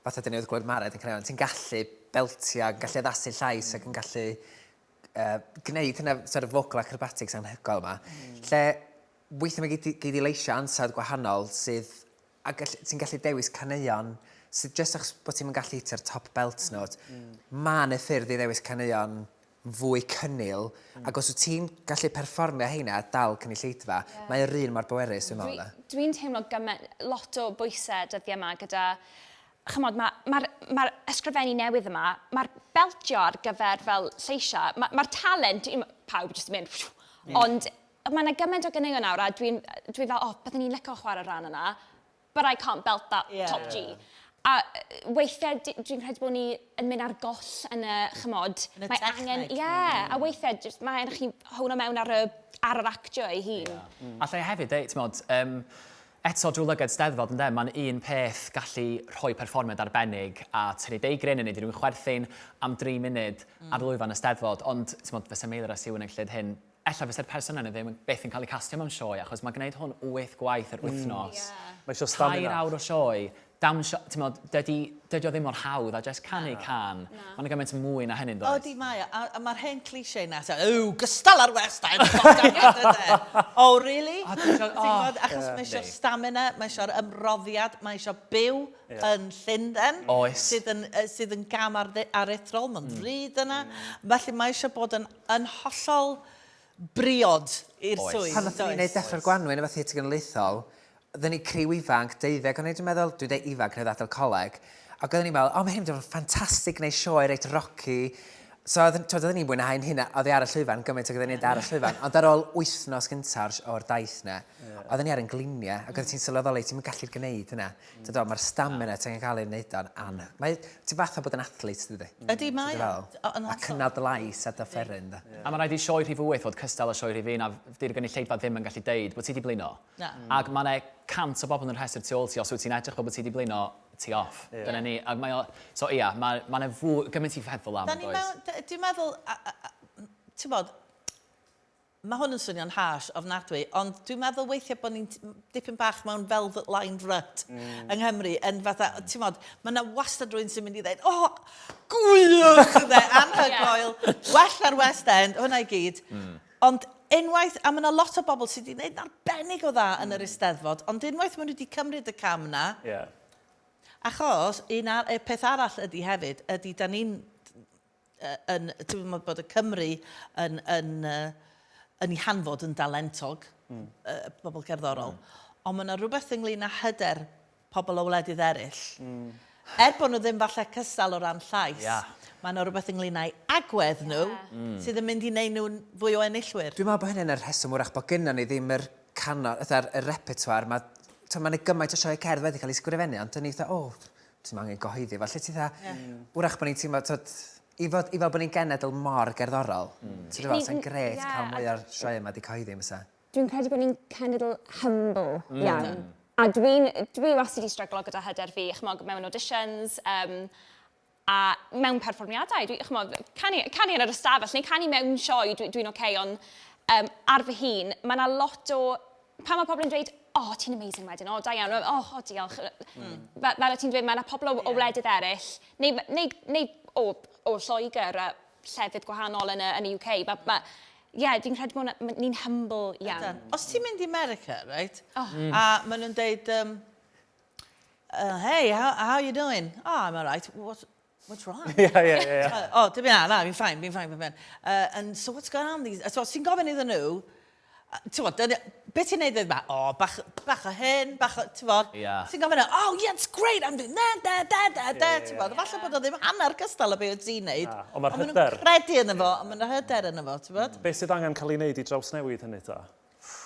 fatha dyn ni oedd glywed Mared yn canu, ti'n gallu beltio, yn gallu addasu llais ac yn gallu uh, gwneud hynna sort of vocal acrobatics anhygoel yma. Mm. Lle weithiau mae gei di, leisio ansawdd gwahanol sydd a gall, ti'n gallu dewis caneuon sydd jyst achos bod ti'n gallu hitio'r top belt note, mm. mae yna ffyrdd i ddewis caneuon fwy cynnil, mm. ac os wyt ti'n gallu perfformio heina a dal cynulleidfa, yeah. mae yr un mor bwerus, dwi'n meddwl. Dwi'n dwi teimlo gymaint, lot o bwysau dyddiau yma gyda chymod, mae'r ma, ma, ma ysgrifennu newydd yma, mae'r beltio ar gyfer fel lleisiau, mae'r ma talent, pawb jyst yn mynd, mm. ond mae yna gymaint o ganeuon nawr a dwi'n dwi fel, oh, byddwn i'n licio chwarae rhan yna, but I can't belt that yeah. top G. A weithiau dwi'n credu bod ni yn mynd ar goll yn y, chymod, Yn y mae angen, techneg. ie, a weithiau jyst mae angen chi howno mewn ar y, ar yr actio ei hun. Mm. Alla i hefyd deud, t'mod, um, eto drwy lygad Steddfod, ynde, mae'n un peth gallu rhoi perfformiad arbennig a tynnu deigryn neu neud i rywun chwerthin am dri munud mm. ar lwyfan y Steddfod, ond t'mod, fysa Meilir a Siwan yn gallu deud hyn, ella fysa'r person yna ddim byth yn cael ei castio mewn sioe, achos mae gwneud hwn wyth gwaith yr wythnos. Mm. Mae eisiau stamina. Tair awr o sioe, dawnsio, ti'n meddwl, dydy, dydy o ddim mor hawdd a jyst canu cân. Mae'n gymaint mwy na hynny, does? Odi mae, a, a mae'r hen cliché na, so, yw, gystal ar West End, god Oh, really? A dwi isio- Ti'n gwbod, achos oh. mae eisiau'r stamina, mae eisiau'r ymroddiad, mae eisiau byw yeah. yn Llundain, Oes. sydd yn, sydd yn gam aruthrol, mae'n mm. ddrud yna. Mm. Felly mae eisiau bod yn, yn hollol briod i'r swydd. Pan nathon ni wneud Deffro'r Gwanwyn efo Theatr Genedlaethol, oedden ni criw ifanc, deuddeg, o'n i dwi'n meddwl, dwi'n dweud ifanc, newydd adael coleg, ac oedden ni'n meddwl, o, mae hyn yn mynd i fod yn ffantastig gwneud sioe reit rocky. So, oedden t'wod, oedden ni'n mwynhau'n hunain oddi ar y llwyfan gymaint ag oedden ni'n ar y llwyfan. Ond ar ôl wythnos gyntaf o'r, o'r daith 'na, oedden ni ar ein gliniau, ac oeddet ti'n sylweddoli, ti'm yn gallu gwneud hynna. Ti'n dod, mae'r stamina ti'n cael ei wneud o'n an... Mae, ti'n fath o bod yn athlete, dydy? Ydy, mae. Ti'n fel? A cynnal dy lais a dy offeryn, de. A mae rhaid i sioe rhif wyth fod cystal â sioe rhif un, a 'di'r gynulleidfa ddim yn gallu deud bod ti 'di blino. Na. Ac mae 'na 100 o bobl yn y rhestr tu ôl ti, os wyt ti'n edrych fel bod ti 'di blino, ti off. Dyna ni. Ac mae o... So ia, mae ma 'na fwy, gymaint i feddwl am, Da ni does? mewn, dwi'n meddwl, ti'n bod, Mae hwn yn swnio'n harsh ofnadwy, ond dwi'n meddwl weithiau bod ni'n dipyn bach mewn velvet lined rut mm. yng Nghymru, yn fatha, ti'n modd, mae yna wastad rhywun sy'n mynd i ddeud, oh, gwych, ynde, anhygoel, well ar West End, hwnna i gyd. Mm. Ond unwaith, a mae yna lot o bobl sydd wedi gwneud yn arbennig o dda yn yr mm. Eisteddfod, ond unwaith maen nhw wedi cymryd y cam na, yeah. achos un ar, y peth arall ydy hefyd, ydy da ni'n yn, ti'n gwybod bod y Cymry yn, yn, yn ei hanfod yn dalentog, mm. bobl cerddorol, mm. ond mae yna rhywbeth ynglyn â hyder pobl o wledydd eraill. Mm. Er bod nhw ddim falle cystal o ran llais, yeah. mae yna rhywbeth ynglyn â'i agwedd nhw yeah. mm. sydd yn mynd i wneud nhw'n fwy o enillwyr. Dwi'n meddwl bod hynny'n yr rheswm wrach bod gynnon ni ddim yr canon, fatha'r y repertoire, mae ma 'na gymaint o sioe cerdd wedi cael ei sgrifennu, ond dyn ni fatha, o, oh, ti'm angen gyhoeddi. Felly ti fatha, yeah. wrach bod ni'n teimlo, twod, i fod, i fel bod ni'n genedl mor gerddorol, mm. ti'n fel, sa'n gret yeah, cael mwy o'r sioe yma di cyhoeddi, fysa. Dwi'n credu bod ni'n cenedl humble mm. iawn. A dwi'n dwi wastad wedi stryglo gyda hyder fi, chymod, mewn auditions, um, a mewn perfformiadau. Dwi, chymod, canu, canu yn yr ystafell, neu canu mewn sioe, dwi'n dwi, dwi oce, okay, ond um, ar fy hun, mae yna lot o pan mae pobl yn dweud, oh, ti'n amazing wedyn, oh, da iawn, oh, oh diolch. Mm. Fel, fel o ti'n dweud, mae yna pobl o, yeah. o wledydd eraill, neu, neu, neu o, o Lloegr a llefydd gwahanol yn y, yn y UK. Mae, ma, yeah, fi'n credu bod ni'n humble iawn. Os ti'n mynd i America, right, oh. mm. a maen nhw'n deud, um, uh, hey, how, how are you doing? Oh, I'm all right. What, what's wrong? Yeah, yeah, yeah. yeah. oh, dim na, na, fi'n fine, fi'n fine, fi'n fine. Uh, and so what's going on these... So, os ti'n gofyn iddyn nhw, ti'n bod, beth ti'n neud yma? O, oh, bach, bach o hyn, bach o, ti'n bod? Yeah. Ti'n gofyn, oh, yeah, it's great, I'm doing da, da, da, da, da, yeah, ti'n bod? Falle bod o ddim hanner cystal o beth wyt ti'n neud. Na, ond mae'r hyder. Ond maen nhw'n credu yno fo, ond maen hyder yno fo, ti'n bod? Beth sydd angen cael ei wneud i drawsnewid hynny ta?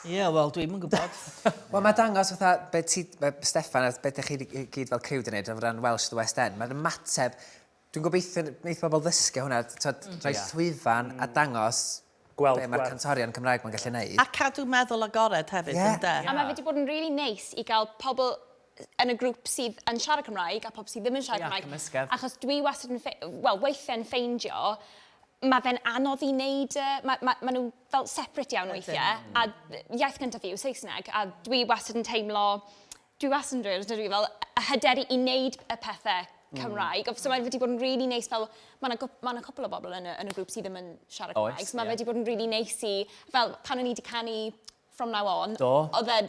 Ie, yeah, wel, dwi'm yn gwybod. Wel, mae dangos fatha, be ti, be Steffan a be ydych chi gyd fel criw 'di wneud o ran Welsh The West End, mae'r ymateb, dwi'n gobeithio wneith bobl ddysgu hwnna, t'od, mm. rhoi llwyfan a dangos Gweld be mae'r cantorion Cymraeg ma'n gallu neud. A cadw meddwl agored hefyd, yeah. ynde? A mae wedi bod yn really neis i gael pobl yn y grŵp sydd yn siarad Cymraeg a pobl sydd ddim yn siarad yeah, Cymraeg. Cymysgedd. Achos dwi wastad yn, wel, weithiau'n ffeindio, mae fe'n anodd i wneud, mae ma, ma nhw fel separate iawn weithiau, a iaith gyntaf fi yw Saesneg, a dwi wastad yn teimlo, dwi wastad yn dweud, dwi fel hyderu i wneud y pethau Cymraeg. Mm. So mae wedi bod yn really neis fel, mae yna ma cwpl o bobl yn y, yn y grŵp sydd ddim yn siarad Cymraeg, so mae yeah. wedi bod yn really neis i, fel pan o'n i wedi canu From Now On, Do. oedd e,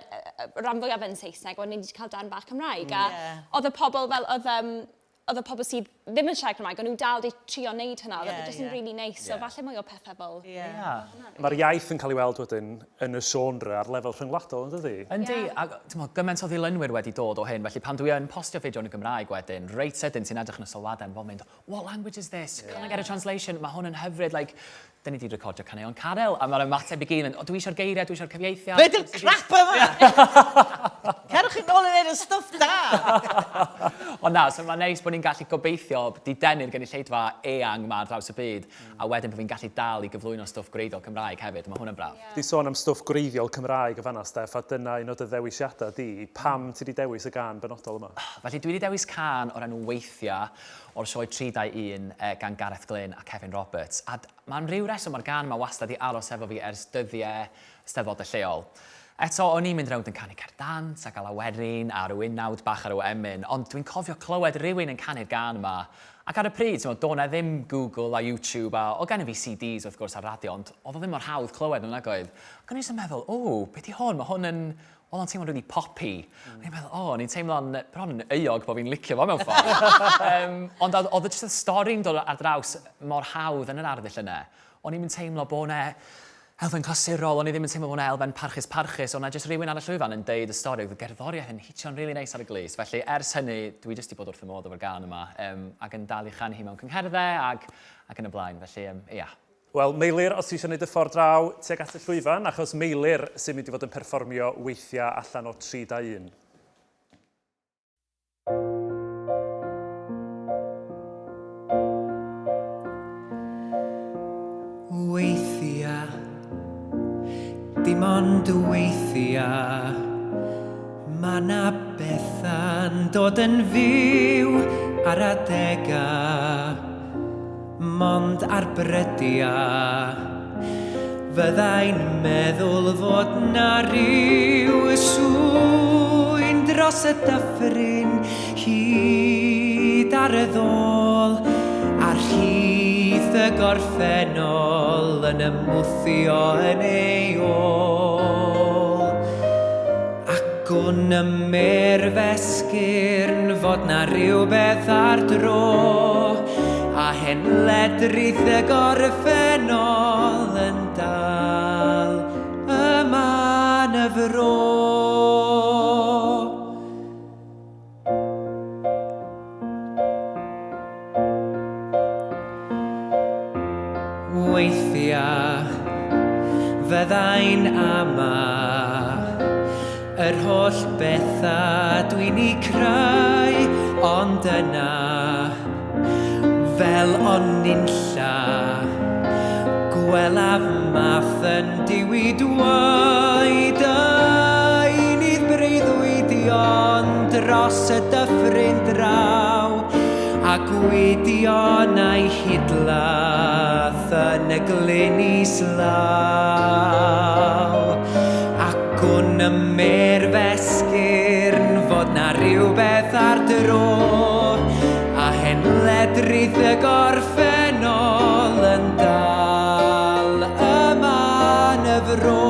rhan fwyaf yn Saesneg, ond ni wedi cael darn bach Cymraeg, a Yeah. oedd y pobl fel, oedd, um, oedd y pobl sydd ddim yn siarad Cymraeg, o'n nhw dal di trio wneud hynna, oedd Ie, e jyst yn ie. really neis, so Ie. falle mwy o pethau fel... Ie. Yeah. Mae'r iaith yn cael ei weld wedyn yn y genre ar lefel rhyngwladol, yn dydi? Yndi, Ie. a t'mod, gymaint o ddilynwyr wedi dod o hyn, felly pan dwi yn postio fideo yn y Gymraeg wedyn, reit sydyn ti'n edrych yn y sylwadau yn mynd, what language is this? Can I get a translation? Mae hwn yn hyfryd, like, dyn ni 'di recordio caneuon Caryl, a mae'r ymateb i gyd yn mynd, o, dwi eisiau'r geiriau, dwi eisiau'r cyfieithiad. Be di'r crap yma? Cerwch chi nôl i wneud y stwff da! Ond na, so mae'n neis bod ni'n gallu gobeithio 'di denu'r gynulleidfa eang 'ma ar draws y byd, a wedyn bod fi'n gallu dal i gyflwyno stwff gwreiddiol Cymraeg hefyd, mae hwnna'n braf. Di sôn am stwff gwreiddiol Cymraeg yn fan'na, Steff, a dyna un o dy ddewisiadau di. Pam ti 'di dewis y gân benodol yma? Felly dwi 'di dewis cân o'r enw Weithiau o'r sioe 3, 2, 1 gan Gareth Glyn a Cefin Roberts. A ma' am ryw reswm ma'r gân yma wastad 'di aros efo fi ers dyddiau Steddfodau lleol. Eto, o'n i'n mynd rownd yn canu cerdd dant ac alaw werin a rhyw unawd bach a rhyw emyn, ond dwi'n cofio clywed rhywun yn canu'r gân yma, ac ar y pryd, t'mod, do' 'na ddim Google a YouTube a oedd gennym fi CDs wrth gwrs a'r radio, ond oedd o ddim mor hawdd clywed nhw nag oedd? Ac o'n i jyst yn meddwl, o, be 'di hwn? Mae hwn yn... oedd o'n teimlo'n rili poppy. O'n i'n meddwl, o, o'n i'n teimlo'n bron yn euog bod fi'n licio fo mewn ffordd. um, ond oedd, oedd jyst y stori'n dod ar draws mor hawdd yn yr arddull yna. O'n i'm yn teimlo bod 'na elfen clasurol, o'n i ddim yn teimlo bod 'na elfen parchus parchus, oedd 'na jyst rhywun ar y llwyfan yn deud y stori, oedd y gerddoriaeth yn hitio'n rili neis ar y glust. Felly ers hynny, dwi jyst 'di bod wrth fy modd efo'r gân yma, yym, ac yn dal i chanu hi mewn cyngherddau ag, ac yn y blaen, felly yym, ia. Wel, Meilir, os ti eisiau gwneud y ffordd draw tuag at y llwyfan, achos Meilir sy'n mynd i fod yn perfformio weithiau allan o 3, 2, 1. Weithia, dim ond weithia, ma' 'na betha'n dod yn fyw ar adega. Mond ar brydia fyddai'n meddwl fod 'na ryw sŵyn dros y dyffryn hyd ar y ddôl a rhith y gorffennol yn ymwthio yn ei ôl. Ac gwn ym merf esgyrn fod 'na rywbeth ar dro, a hen ledrith y gorffennol yn dal yma yn y fro. Weithiau, fyddai'n ama yr holl bethau dwi'n eu creu, ond yna, fel o'n nunlla, gwelaf math yn diwyd waed deunydd breuddwydion dros y dyffryn draw, a gwydion a'i hidlath yn y glyn islaw. Ac gwn y merf esgyrn fod 'na rywbeth ar dro, a hen ledrith y gorffennol yn dal yma yn y fro.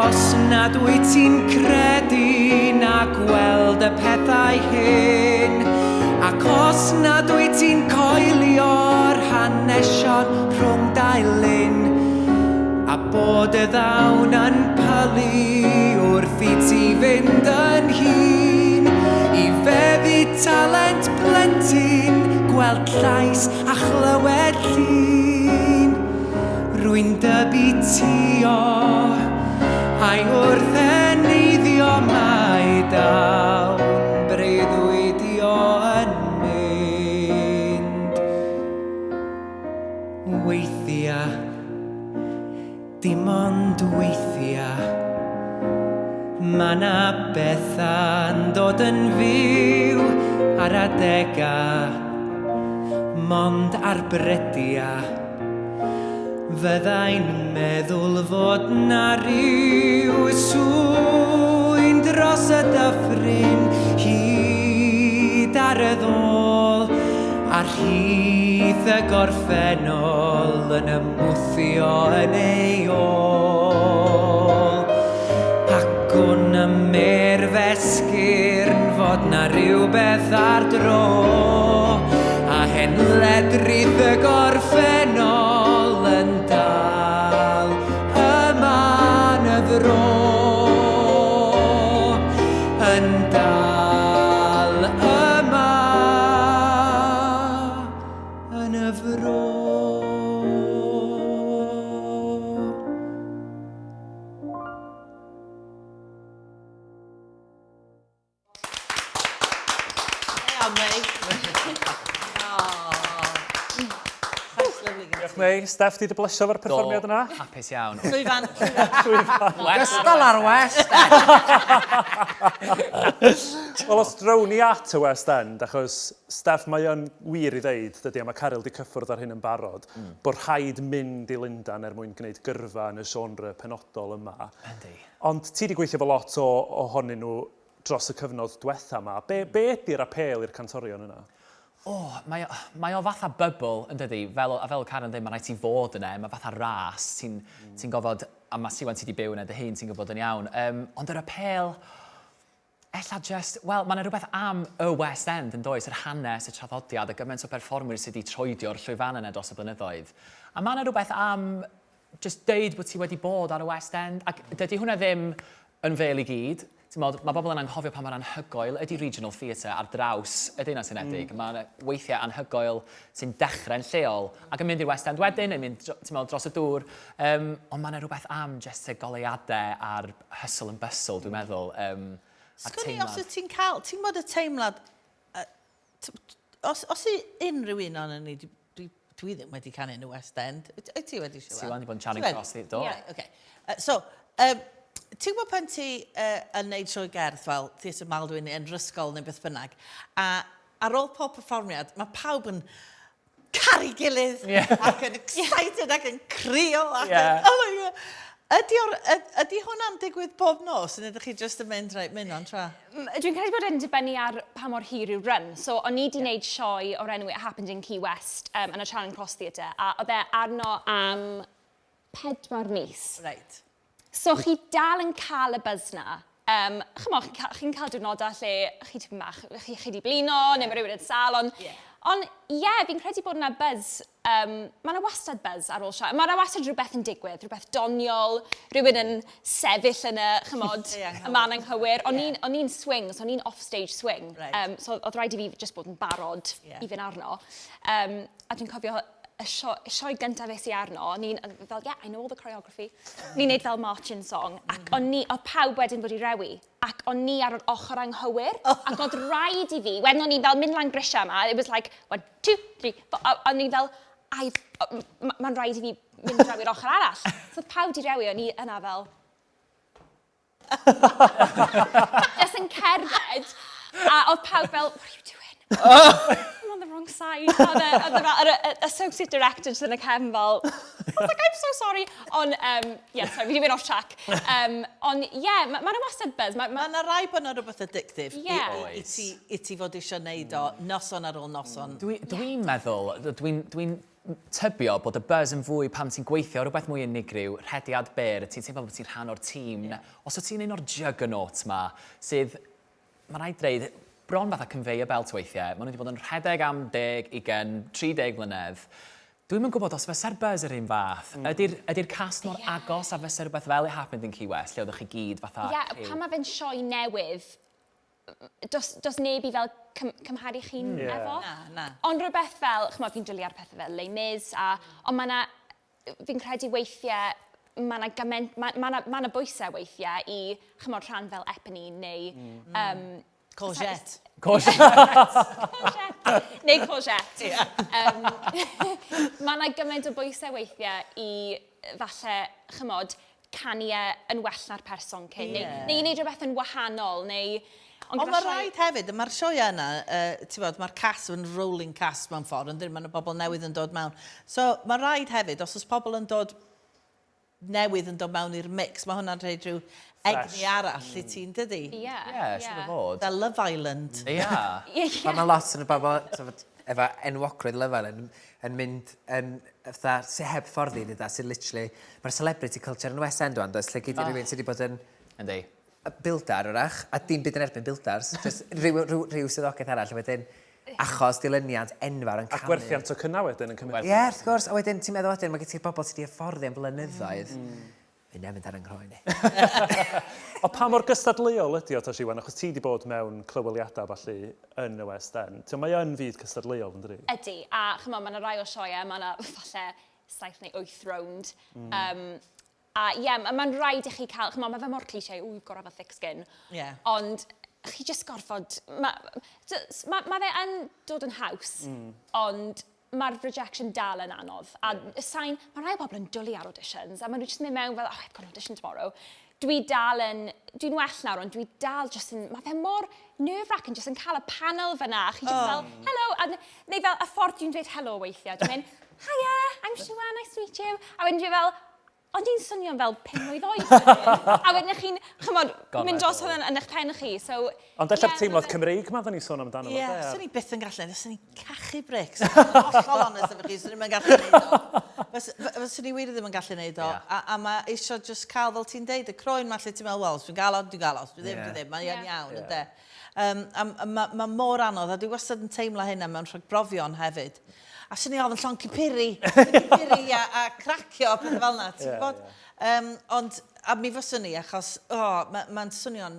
Os nad wyt ti'n credu na gweld y pethau hyn, ac os nad wyt ti'n coelio'r hanesion rhwng dau lyn, a bod y ddawn yn pylu wrth i ti fynd yn hŷn, i feddu talent plentyn, gweld llais a chlywed llun. Rwy'n dybu tio, a'i wrth heneiddio mae dawn breuddwydio yn mynd. Weithiau, dim ond weithiau, mae 'na bethau'n dod yn fyw ar adegau, mond ar brydiau. Fyddai'n meddwl fod 'na ryw sŵyn dros y dyffryn hyd ar y ddôl, a rhith y gorffennol yn ymwthio yn ei ôl. Ac gwn ym merf esgyrn fod 'na rywbeth ar dro, a hen ledrith y gorffennol yn dal yma yn y fro. Yn dal yma yn y fro. Mei. Llais lyfli gen ti. Diolch Mei. Steff, ti 'di blesio efo'r perfformiad yna? Do, hapus iawn. Llwyfan. Llwyfan. Gystal â'r West Wel, os drown ni at y West End, achos Steff, mae o'n wir i ddeud, dydy, a mae Caryl 'di cyffwrdd ar hyn yn barod, bod rhaid mynd i Lundain er mwyn gwneud gyrfa yn y genre penodol yma. Yndi. Ond ti 'di gweithio efo lot o ohonyn nhw dros y cyfnod dwetha 'ma. Be, be ydy'r apêl i'r cantorion yna? O, mae o, mae o fatha bubble, yn dydi? Fel, a fel Karen yn dweud, mae rhaid ti fod yna, mae fatha ras, ti'n ti gofod, a mae Siwan ti wedi byw yna dy hun, ti'n gwybod yn iawn. Um, ond yr apêl, ella just, wel, mae yna rhywbeth am y West End yn does, yr hanes, y traddodiad, y gymaint o perfformwyr sydd wedi troedio'r llwyfan yna dros y blynyddoedd. A mae yna rhywbeth am jyst deud bod ti wedi bod ar y West End, ac dydy hwnna ddim yn fêl i gyd. Timod, mae bobl yn anghofio pa mor anhygoel ydy regional theatre ar draws y Deyrnas Unedig. Mae 'na weithiau anhygoel sy'n dechrau'n lleol ac yn mynd i'r West End wedyn, neu mynd timod, dros y dŵr. Um, ond mae 'na rhywbeth am jyst y goleuadau a'r hustle and bustle, dwi'n meddwl. Um, a'r Sgwn i os teimlad. wyt ti'n cael, ti'n gwybod y teimlad, Os, os i unrhyw un o'n ni, dwi, dwi, dwi ddim wedi canu yn y West End. Wyt wyt ti wedi, Siwan? Siwan wedi bod yn Charing Cross, do. Yeah. Right, okay. So, um, ti'n gwybod pan ti yn neud sioe gerdd fel Theatr Maldwyn neu yn yr ysgol neu beth bynnag, a ar ôl pob perfformiad, mae pawb yn caru gilydd yeah. ac yn excited ac yn crio ac yeah. yn, oh my God. Ydy, or, ydy hwnna'n digwydd bob nos? Neu ydych chi just yn mynd, reit, mynd on tra? Dwi'n credu bod e'n dibynnu ar pa mor hir yw'r run. So, o'n i wedi yeah. gwneud sioe o'r enw It Happened in Key West yn y Charing Cross Theatre, a oedd e arno am 4 mis. So chi dal yn cael y buzz na. Chymod, chi'n cael, chi cael diwrnodau lle chi tipyn bach, chi di blino, yeah. neu mae rhywun yn sâl, ond yeah. on, yeah, fi'n credu bod yna buzz, mae yna wastad buzz ar ôl sioe. Mae yna wastad rhywbeth yn digwydd, rhywbeth doniol, rhywun yn sefyll yn y, chymod, y man anghywir. O'n i'n yeah. i'n swing, so o'n i'n off-stage swing. Right. So oedd rhaid i fi just bod yn barod yeah. i fynd arno. A dwi'n cofio y sioe, sioe gyntaf es i arno, o'n i'n fel, yeah, I know all the choreography. Ni'n neud fel marching song, ac o'n ni, oedd pawb wedyn fod i rewi, ac o'n ni ar yr ochr anghywir, oh. ac oedd rhaid i fi, wedyn o'n i fel mynd lan grisiau yma, it was like, one, two, three, four, a o'n i fel, mae'n rhaid i fi mynd draw i'r ochr arall. So oedd pawb di rewi, o'n i yna fel, just yn cerdded, a oedd pawb fel, what are you doing? I'm on the wrong side. A oedd yr associate director just yn y cefn fel, I was like, I'm so sorry. Ond, yeah, sorry, fi wedi mynd off track. Ond, yeah, mae ma 'na wastad buzz. Mae ma 'na rai bod 'na rhywbeth addictive yeah. i, i, ti, i ti fod eisiau neud o noson ar ôl noson. Dwi'n dwi meddwl, dwi'n dwi tybio bod y buzz yn fwy pan ti'n gweithio rhywbeth mwy unigryw, rhediad byr, ti'n teimlo bod ti'n rhan o'r tîm. Yeah. Os wyt ti'n un o'r juggernauts ma, sydd, mae rhaid dweud, bron fatha conveyor belt weithiau, maen nhw wedi bod yn rhedeg am 10, 20, 30 mlynedd. Dwi'm yn gwybod os fysa'r buzz yr un fath. Ydy'r ydy cast mor yeah. agos a fysa rhywbeth fel It Happened in Key West, lle oeddech chi gyd fatha... Ie, yeah, pan mae fe'n sioe newydd, does neb i fel cymharu chi'n efo. Na, na. Ond rhywbeth fel, chymod, fi'n dwlu ar pethau fel Les Mis, a, ond mae yna, fi'n credu weithiau, mae yna gymaint, mae ma ma ma bwysau weithiau i, chymod, rhan fel Eponine neu... Courgette. Courgette. Courgette. Neu courgette. Yeah. Mae yna gymaint o bwysau weithiau i falle, chymod, canu e yn well na'r person cyn, yeah. neu, neu i wneud rhywbeth yn wahanol, neu... Ond mae rhaid hefyd, mae'r sioeau yna, ti'n bod, mae'r cast yn rolling cast mewn ffordd, yn dyn, mae bobl newydd yn dod mewn. So mae rhaid hefyd, os oes pobl yn dod newydd yn dod mewn i'r mix, mae hwnna'n rhaid rhyw egni arall i ti'n dydi? Ie. Ie, siŵr o fod. Fel Love Island. Ie. Mae lot yn y bobl, efo enwogrwydd Love Island, yn mynd yn fatha, sy heb fforddi i ddweud, sy'n literally, mae'r celebrity culture yn West End wan, does, lle gyd i rhywun sydd wedi bod yn Yndi. Buildar, wrach, a dim byd yn erbyn buildars, just rhyw, rhyw, rhyw swyddogaeth arall, a wedyn achos dilyniant enfawr yn A canu. gwerthiant tocynnau wedyn yn cymryd. Ie, yeah, wrth gwrs, a wedyn ti'n meddwl wedyn, mae gen ti'r bobl sydd wedi hyfforddi am blynyddoedd. Mae'n mynd ar 'y nghroen i. O pa mor gystadleuol ydy o, ta Siwan, achos ti wedi bod mewn clyweliadau falle yn y West End. Ti'n mae yn fyd cystadleuol, yn dydi? Ydy, a chymod, mae yna rai o sioeau, mae yna falle 7 neu 8 rownd. A ie, yeah, mae'n rhaid i chi cael, chymod, mae fe mor cliché, oh, you've got to have a thick skin. Yeah. Ond chi jyst gorfod... Mae ma, ma fe yn dod yn haws, ond mae'r rejection dal yn anodd. A yeah. sain, mae rhai o bobl yn dwlu ar auditions, a maen nhw jyst yn mynd mewn fel, oh, I've got an audition tomorrow. Dwi dal yn, dwi'n well nawr, ond dwi dal jyst yn, mae fe mor nerve-wracking jyst yn cael y panel fyna, a chi jyst oh. fel, hello, a, neu fel y ffordd dwi'n dweud hello weithiau, dwi'n mynd, hiya, I'm Siwan, nice to meet you. A wedyn dwi fel, Ond i'n swnio'n fel pumlwydd oed wedyn. A wedyn y'ch chi'n, ch'mod, mynd dros hwnna yn eich pen chi, so... Ond ella'r teimlad Cymreig 'ma oedden ni'n sôn amdano fo, de? Ie, 'swn i byth yn gallu, fyswn i'n cachu brics, i fod yn hollol onest efo chi, 'swn i'm yn gallu neud o. Fyswn i wir ddim yn gallu neud o. A, a mae eisiau just cael, fel ti'n deud, y croen 'ma lle ti'n meddwl, wel, os dwi'n gael o, dwi'n gael o, os dwi ddim, dwi ddim, mae yn iawn, ynde. Um, a a mae ma mor anodd, a dwi wastad yn teimlo hynna mewn rhagbrofion hefyd. A swn i ofn llond cipiri, cipiri a, a cracio a pethau fel yna, ti'n gwybod? Yeah. Um, ond, a mi fyswn i, achos, oh, mae'n ma swnio'n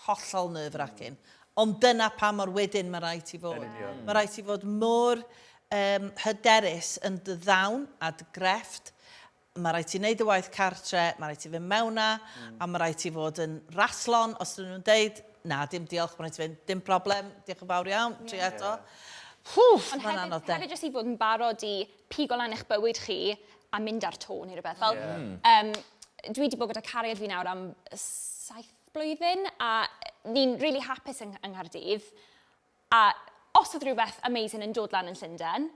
hollol nerve-wracking. Ond dyna pa mor wedyn mae rhaid ti fod. Mae rhaid ti fod mor um, hyderus yn dy ddawn a dy grefft Mae rhaid ti wneud y waith cartre, mae rhaid ti fynd mewn 'na, a mae rhaid ti fod yn raslon os dyn nhw'n deud, na, dim diolch, mae rhaid ti fynd, dim problem, diolch yn fawr iawn, trio eto. Wff, mae'n anodd de. Ond hefyd jyst i fod yn barod i pigo lan eich bywyd chi a mynd ar to neu rhywbeth. Fel, um, dwi wedi bod gyda cariad fi nawr am saith blwyddyn a ni'n really hapus yng, yng Nghaerdydd. A os oedd rhywbeth amazing yn dod lan yn Llundain,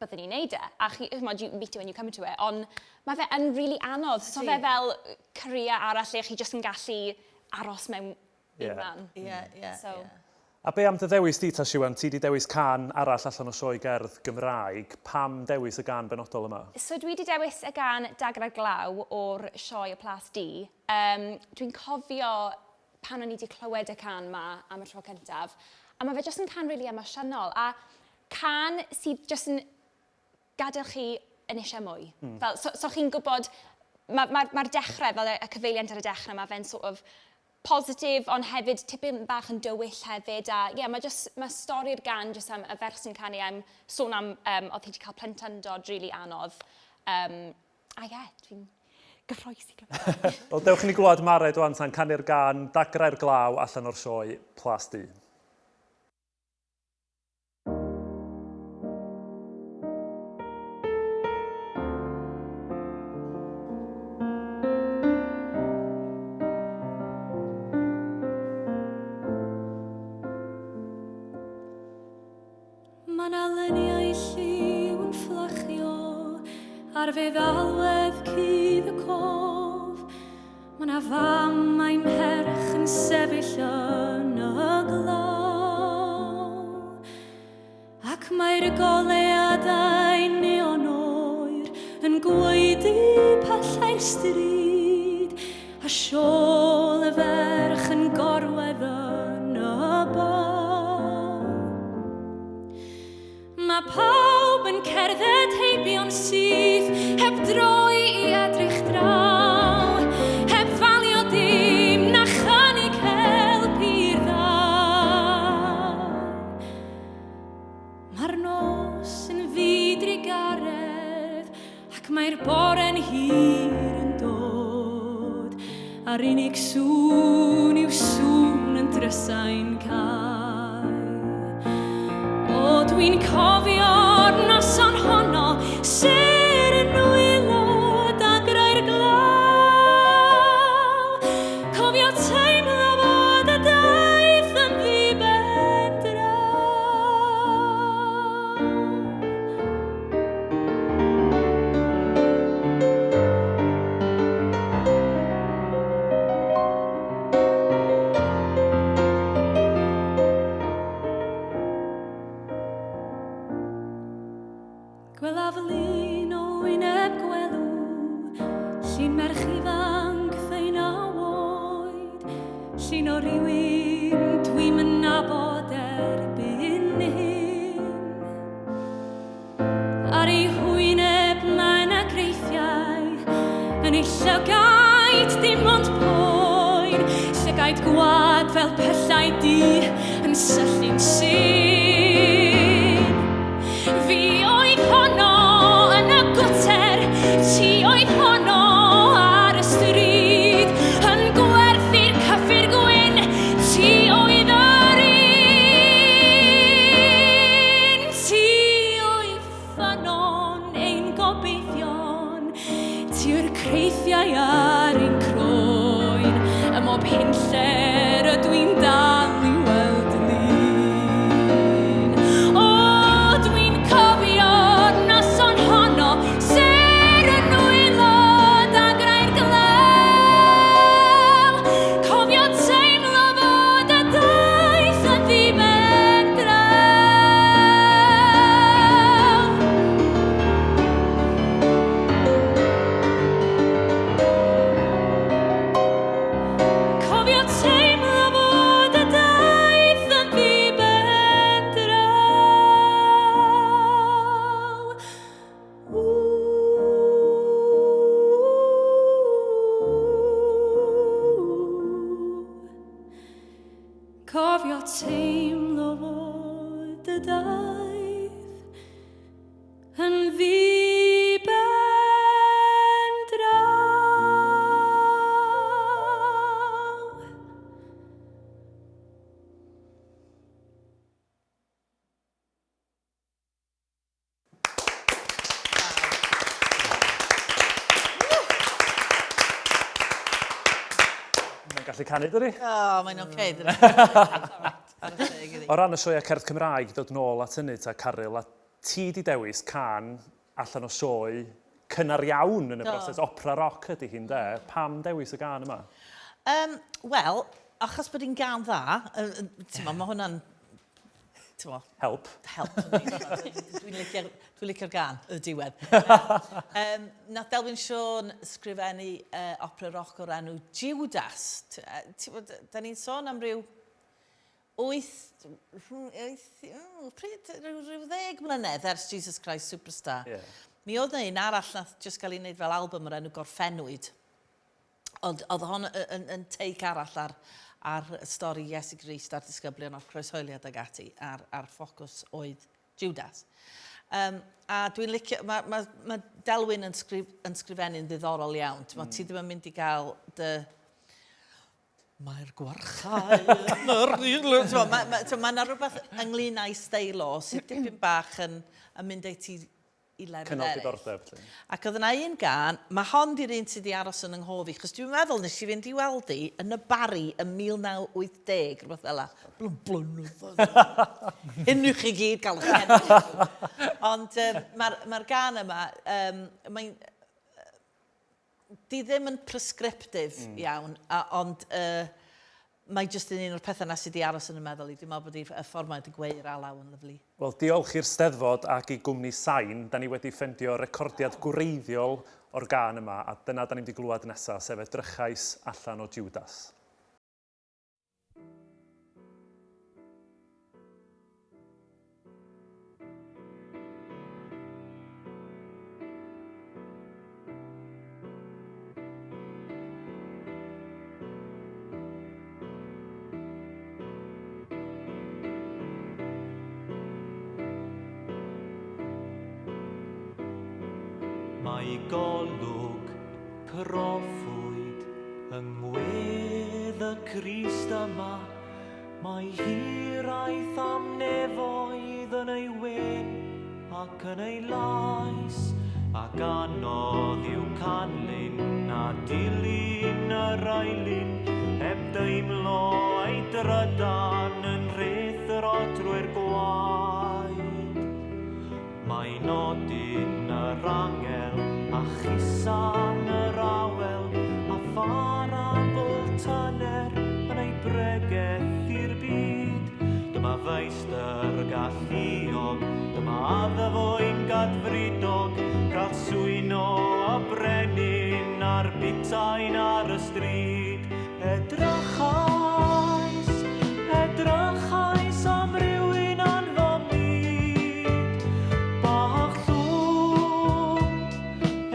byddwn ni'n neud e. A chi, chimod, you meet it when you come to it. Ond mae fe yn really anodd. So fe fel career arall lle chi jyst yn gallu aros mewn un man. Ie, ie, So. ie. A be am dy ddewis di ta Siwan? Ti di dewis cân arall allan o sioe gerdd Gymraeg. Pam dewis y gân benodol yma? So dwi di dewis y gân Dagrau'r Glaw o'r sioe Y Plas Du. Um, dwi'n cofio pan o'n i 'di clywed y cân 'ma am y tro cyntaf, a ma' fe jyst yn cân rili emosiynol, a cân sydd jyst yn gadael chi yn eisiau mwy. Mm. Fel, so, so chi'n gwybod, mae'r ma, ma, ma dechrau, fel y, y cyfeiliant ar y dechrau, mae fe'n sort of positif, ond hefyd tipyn bach yn dywyll hefyd. A ie, yeah, mae just, mae stori'r gan jyst am y ferch sy'n canu am sôn am, um, oedd hi wedi cael plentyndod rili really anodd. Um, A ie, dwi'n gyffroes i glywed. Wel, dewch i ni glywed Mared wan ta'n canu'r gân Dagrau'r Glaw allan o'r sioe Plas Du. Mae 'na luniau lliw yn fflachio ar feddalwedd cudd y cof. Mae 'na fam a'i mherch yn sefyll yn y glaw. Ac mae'r goleuadau neon oer yn gwaedu pellau'r stryd, a siôl y ferch yn gorwedd yn y baw. Mae pawb yn cerdded heibio'n syth, heb droi i edrych draw, heb falio dim na chynnig help i'r ddau. Mae'r nos yn ddidrugaredd Ac mae'r bore'n hir yn dod, a'r unig sŵn yw sŵn yn drysau'n cau. O, dwi'n cofio'r noson honno, sêr yn nwylo dagrau'r glaw. Cofio teimlo fod y daith yn ddi-ben draw. Gwelaf lun o wyneb gwelw, llun merch ifanc ddeunaw oed, llun o rywun dwi'm yn nabod erbyn hyn. Ar ei hwyneb mae 'na greithiau, yn ei llygaid dim ond poen, llygaid gwag fel pyllau du yn syllu'n syn. Fi oedd honno yn y gwter, ti oedd honno ar y stryd, yn gwerthu'r cyffur gwyn, ti oedd Cofio teimlo fod y daith yn ddi-ben draw. Mae'n gallu canu, dydi? O, mae'n oce, dydi? O ran y sioeau cerdd Cymraeg, dod nôl at hynny ta, Caryl, a ti di dewis cân allan o sioe cynnar iawn yn y broses, opera rock ydy hi'n de. Pam dewis y gân yma? Um, Wel, achos bod hi'n gân dda, uh, mae hwnna'n T'mo? Help. Help. Dwi'n licio'r dwi licio gan, y diwedd. um, nath Delwyn Siôn sgrifennu uh, opera rock o'r enw Judas. Da ni'n sôn am ryw wyth, wyth, pryd, rhyw, rhyw ddeg mlynedd ers Jesus Christ Superstar. Yeah. Mi oedd yna un arall nath just gael ei wneud fel album o'r enw Gorffennwyd. Ond oedd hon yn, yn, yn take arall ar, ar stori Iesu Grist a'r disgyblion a'r croeshoeliad ag ati, a'r, a'r ffocws oedd Judas. Um, a dwi'n licio, mae ma, ma Delwyn yn, sgrif, yn sgrifennu'n ddiddorol iawn. Mm. Ti ddim yn mynd i gael dy... Mae'r gwarchau yn yr... Mae ma, ma, ma rhywbeth ynglyn â'i steil o sydd dipyn bach yn, yn mynd â ti i lefydd Cynnal diddordeb. Lly. Ac oedd yna un gan, mae hon di'r un sydd wedi aros yn yng nghof i, chos dwi'n meddwl nes i fynd i weld hi yn y Barri yn 1980, rhywbeth fel la. Blwn blynyddoedd. Hyn i chi gyd gael eich enw. Ond um, mae'r ma gan yma, um, mae'n di ddim yn prescriptive mm. iawn, a, ond uh, mae jyst yn un o'r pethau na sydd wedi aros yn y meddwl i. Dwi'n meddwl bod y ffordd mae wedi gweu'r alaw yn lyfli. Wel, diolch i'r Steddfod ac i gwmni Sain, da ni wedi ffendio recordiad gwreiddiol o'r gân yma, a dyna da ni'n mynd i glywed nesaf, sef Edrychais allan o Judas. Mae golwg proffwyd yng ngwedd y Crist yma, mae hiraeth am nefoedd yn ei wên ac yn ei lais, ac anodd yw canlyn a dilyn yr aelyn, heb deimlo ei drydan yn rhuthro trwy'r gwaed. Mae nodyn yr angel a chusan yr awel a pharabl tyner yn ei bregeth i'r byd. Dyma feistr galluog, dyma ddyfwyn gadfridog, gall swyno y brenin a'r butain ar y stryd. Edrychais, edrychais am rywun yn fy myd bach llwm.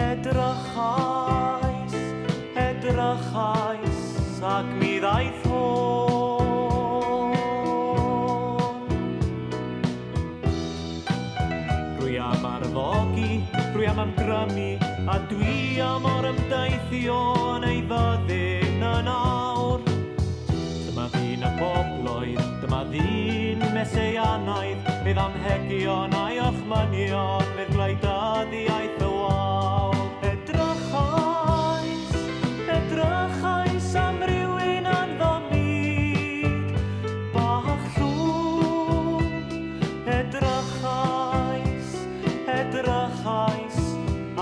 Edrychais, edrychais, ac mi ddaeth hwn. Rwy am arfogi, rwy am amgrymu, a dwi am orymdeithio yn ei fyddin yn awr. Dyma ddyn y bobloedd, dyma ddyn Meseianaidd, fydd amhegion a'i orchmynion, fydd gwleidyddiaeth y wal. Edrychais, edrychais am rywun yn fy myd bach llwm. Edrychais, edrychais,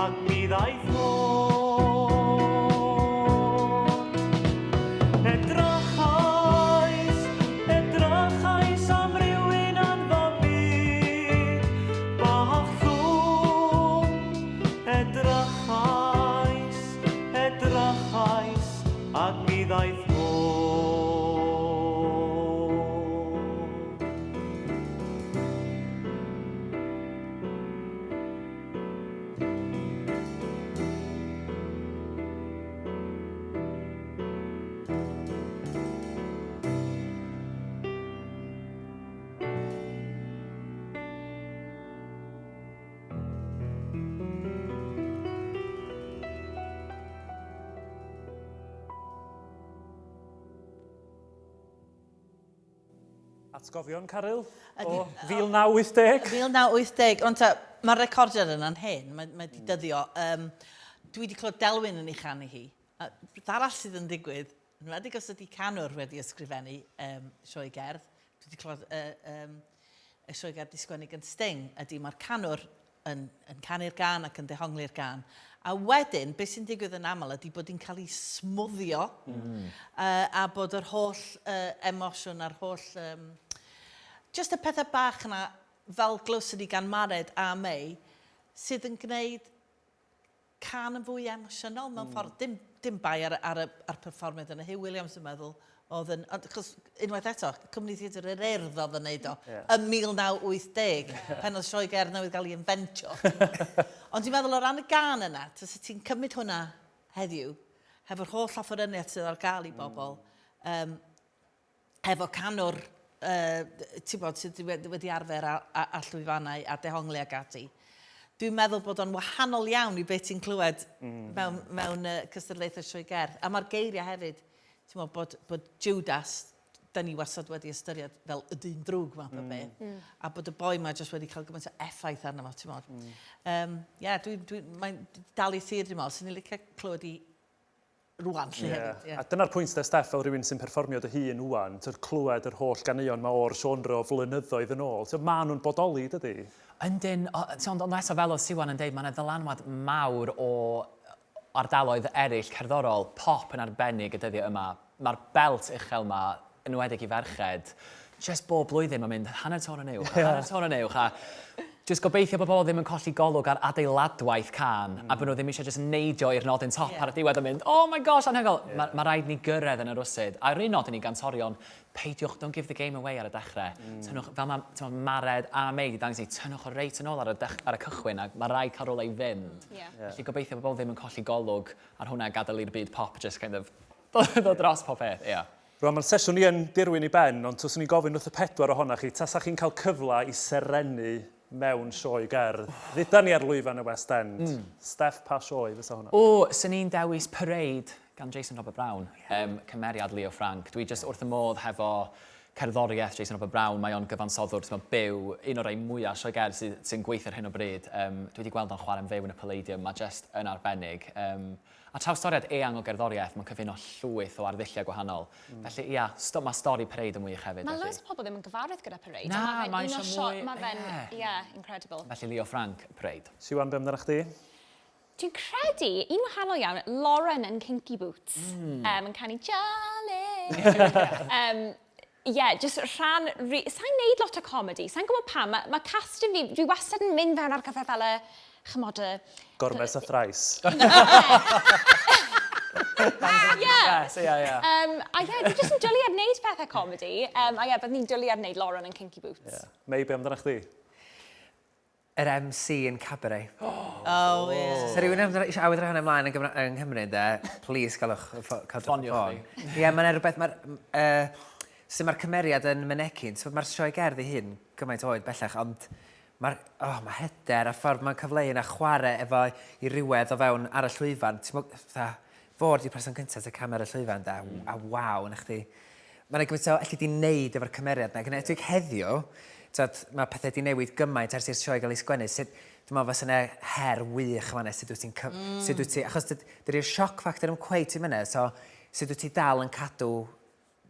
ac mi ddaeth hwn. Edrychais, edrychais am rywun yn fy myd bach llwm. Edrychais, edrychais, ac mi ddaeth hwn. Atgofion, Caryl, o 1980? 1980, ond ta, mae'r recordiad yna'n hen, mae, mae di dyddio. Um, dwi wedi clywed Delwyn yn ei chanu hi. A beth arall sydd yn digwydd, yn enwedig os ydy canwr wedi ysgrifennu um, sioe gerdd, dwi wedi clywed uh, um, y sioe gerdd di sgwennu gan Sting, ydy mae'r canwr yn, yn canu'r gân ac yn dehongli'r gân. A wedyn, beth sy'n digwydd yn aml ydy bod hi'n cael ei smwddio mm. uh, a bod yr holl uh, emosiwn a'r holl... Um, just y pethau bach yna, fel glywson ni gan Mared a May, sydd yn gwneud cân yn fwy emosiynol mewn mm. ffordd. Dim, dim bai ar, ar, y, ar perfformiad yna. Huw Williams yn meddwl oedd yn... Achos, unwaith eto, Cwmni Theatr yr Urdd oedd yn neud o yeah. ym 1980, pan oedd sioe gerdd newydd gael ei inventio. Ond dwi'n meddwl o ran y gân yna, tase ti'n cymryd hwnna heddiw, hefo'r holl offeryniaeth sydd ar gael i bobl, mm. um, hefo canwr uh, ti'n bod, sydd wedi arfer â, â, â llwyfannau a dehongli ac ati. Dwi'n meddwl bod o'n wahanol iawn i beth ti'n clywed mm. mewn, mewn uh, cystadlaethau sioe gerdd. A mae'r geiriau hefyd, ti'n meddwl bod, bod Judas, da ni wastad wedi ystyried fel y dyn drwg math o mm. beth. Mm. A bod y boi ma jyst wedi cael gymaint o effaith arno fo, ti'n meddwl. Mm. Um, yeah, dwi, dwi, mae'n dal i thir, dwi'n meddwl. Swn i'n licio clywed i rwan 'lly hefyd. Ie. A dyna'r pwynt de Steff, fel rhywun sy'n perfformio dy hun ŵan, t'od clywed yr holl ganeuon 'ma o'r genre o flynyddoedd yn ôl, t'od ma' nhw'n bodoli dydi? Yndyn, o- t'od ond eto fel oedd Siwan yn deud, ma' 'na ddylanwad mawr o ardaloedd eraill cerddorol, pop yn arbennig y dyddiau yma. Ma'r belt uchel 'ma, yn enwedig i ferched, jyst bob blwyddyn mae'n mynd hanner tôn yn uwch, a hanner tôn yn uwch, a jyst gobeithio bod pobl ddim yn colli golwg ar adeiladwaith cân, a bod nhw ddim eisiau jyst neidio i'r nodyn top ar y diwedd a mynd, oh my gosh, anhygoel! Yeah. Mae ma raid ni gyrraedd yn yr wsyd. A'r un nodyn i gantorion, peidiwch, don't give the game away ar y dechrau. Mm. Tynnwch, fel mae Mared a May wedi dangos ni, tynnwch o reit yn ôl ar y, dech, ar y cychwyn, a mae rhaid cael rhywle i fynd. Yeah. Yeah. Felly gobeithio bod pobl ddim yn colli golwg ar hwnna a gadael i'r byd pop just kind of dod dros pob peth. Yeah. Rwan, mae'r sesiwn ni yn dirwyn i ben, ond taswn i'n gofyn wrth y pedwar ohonoch chi, tasach chi'n cael cyfle i serennu mewn sioe gerdd, dduda ni ar lwyfan y West End, mm. Steff, pa sioe fysa hwnna? O, swn i'n dewis Parade gan Jason Robert Brown, um, cymeriad Leo Frank. Dwi jyst wrth y modd hefo cerddoriaeth Jason Robert Brown, mae o'n gyfansoddwr ti'n byw, un o'r rhai mwyaf sioe gerdd sy'n sy gweithio ar hyn o bryd. Um, dwi wedi gweld o'n chwarae'n fyw yn y Palladium, mae jyst yn arbennig. Um, A trawstoriad eang o gerddoriaeth, mae'n cyfuno llwyth o arddulliau gwahanol. Mm. Felly, ia, sto mae stori Parade yn wych hefyd. Mae loads o pobl ddim yn gyfarwydd gyda Parade. Na, mae eisiau mwy. Mae fe'n, ie, incredible. Felly, Leo Frank, Parade. Siwan, be amdana chdi? Dwi'n credu, un wahanol iawn, Lauren yn Kinky Boots. Mm. Um, yn canu Charlie. um, Ie, yeah, jyst rhan... Sa'n neud lot o comedi, sa'n gwybod pam. Mae ma casting fi, dwi wastad yn mynd fewn ar gyfer fel y, chymod, y... Gormes a thrais. Ie. Yes, ie, ie. Um, a ie, dwi jyst yn dwlu ar wneud pethau comedi. Um, a ie, yeah, byddwn ni'n dwlu ar wneud Lauren yn Kinky Boots. Yeah. May, be amdana chdi? Yr MC yn Cabaret. Oh, ie. So, sa rhywun eisiau awydd rhoi hwnna ymlaen yn, Gymra yng Nghymru, de, please galwch, cadwch Ffoniwch ffon. Ie, yeah, mae'n rhywbeth, mae'r... Uh, so mae'r cymeriad yn mynegi, so mae'r sioe gerdd ei hun gymaint oed bellach, ond mae'r oh, mae hyder a ffordd mae'n cyfleu yna chwarae efo i rywedd o fewn ar y llwyfan. Ti'n fatha, fo 'di'r person cyntaf at y camera llwyfan de, a waw, 'na chdi. Mae 'na gymaint o elli di wneud efo'r cymeriad 'na. Ac yn enwedig heddiw, t'od, mae pethau 'di newid gymaint ers i'r sioe gael ei sgwennu. Sut, dwi'n meddwl fysa 'na her wych yn fan'na, sut wyt ti'n... Mm. Sut wyt ti... Achos dydy'r shock factor ddim cweit yn fyna, so sut wyt ti dal yn cadw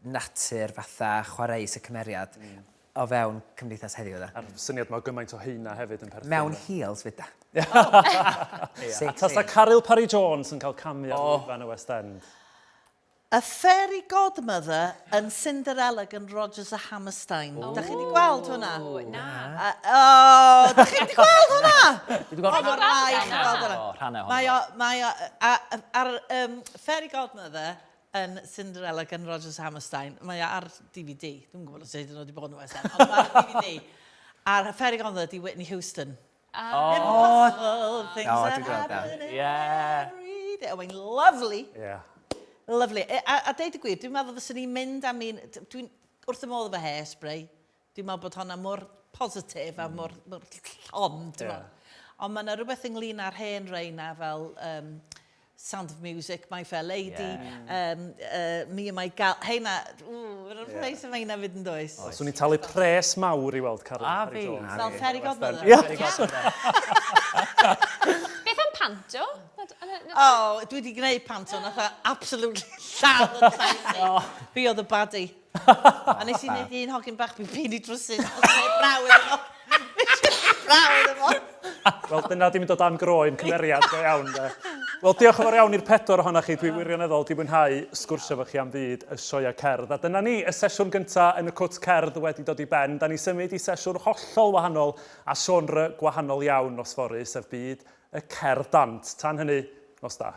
natur fatha chwareus y cymeriad mm. o fewn cymdeithas heddiw. Da. A'r syniad mae gymaint o heina hefyd yn perthyn. Mewn heels fyd da. Oh. A tasa Caryl Parry Jones yn cael camu ar oh. lwyfan y West End. Y Fairy Godmother yn Cinderella gan Rodgers a Hammerstein. Oh. Da chi wedi gweld hwnna? Na. Oh, da chi wedi gweld hwnna? Dwi wedi gweld hwnna. Rhannau hwnna. Mae o, mae o, ar um, Fairy Godmother yn Cinderella gan Rodgers Hammerstein. Mae o ar DVD. Dwi'm yn gwybod os ydyn nhw wedi bod yn West End, ond mae ar DVD. A'r Fairy Godmother di Whitney Houston. Oh. Impossible things oh, that happen yeah. every day. Oh, mae'n lovely. Yeah. Lovely. E, a, a deud y gwir, dwi'n meddwl fyswn i'n mynd am un... Dwi'n wrth y modd efo hairspray. Dwi'n meddwl bod honna mor positif a mor, mor llon, ti'n yeah. Ond mae yna rhywbeth ynglyn â'r hen rei na fel um, Sound of Music, My Fair Lady, yeah. um, uh, Me and My Gal. Heina, ww, yr yeah. place yma heina fyd yn does. Swn i'n talu pres mawr i weld Carwyn A Parry fi. Jones. Fel Fairy Godmother. Ie. Fairy Godmother. Beth am panto? O, oh, dwi wedi gwneud panto, nath o absolutely lladd yn llais i. Fi oedd y baddie. A nes i wneud un hogyn bach bibini drwsus. Oedd neb braw iddo fo. Braw iddo fo. Wel, dyna di mynd o dan groen cymeriad go iawn, de. Wel, diolch yn fawr iawn i'r pedwar ohonoch chi. Dwi wirioneddol di mwynhau sgwrsio efo chi am fyd y sioeau cerdd. A dyna ni, y sesiwn gynta yn y Cwt Cerdd wedi dod i ben. Da ni symud i sesiwn hollol wahanol a genre gwahanol iawn nos fory, sef byd y cerdd dant. Tan hynny, nos da.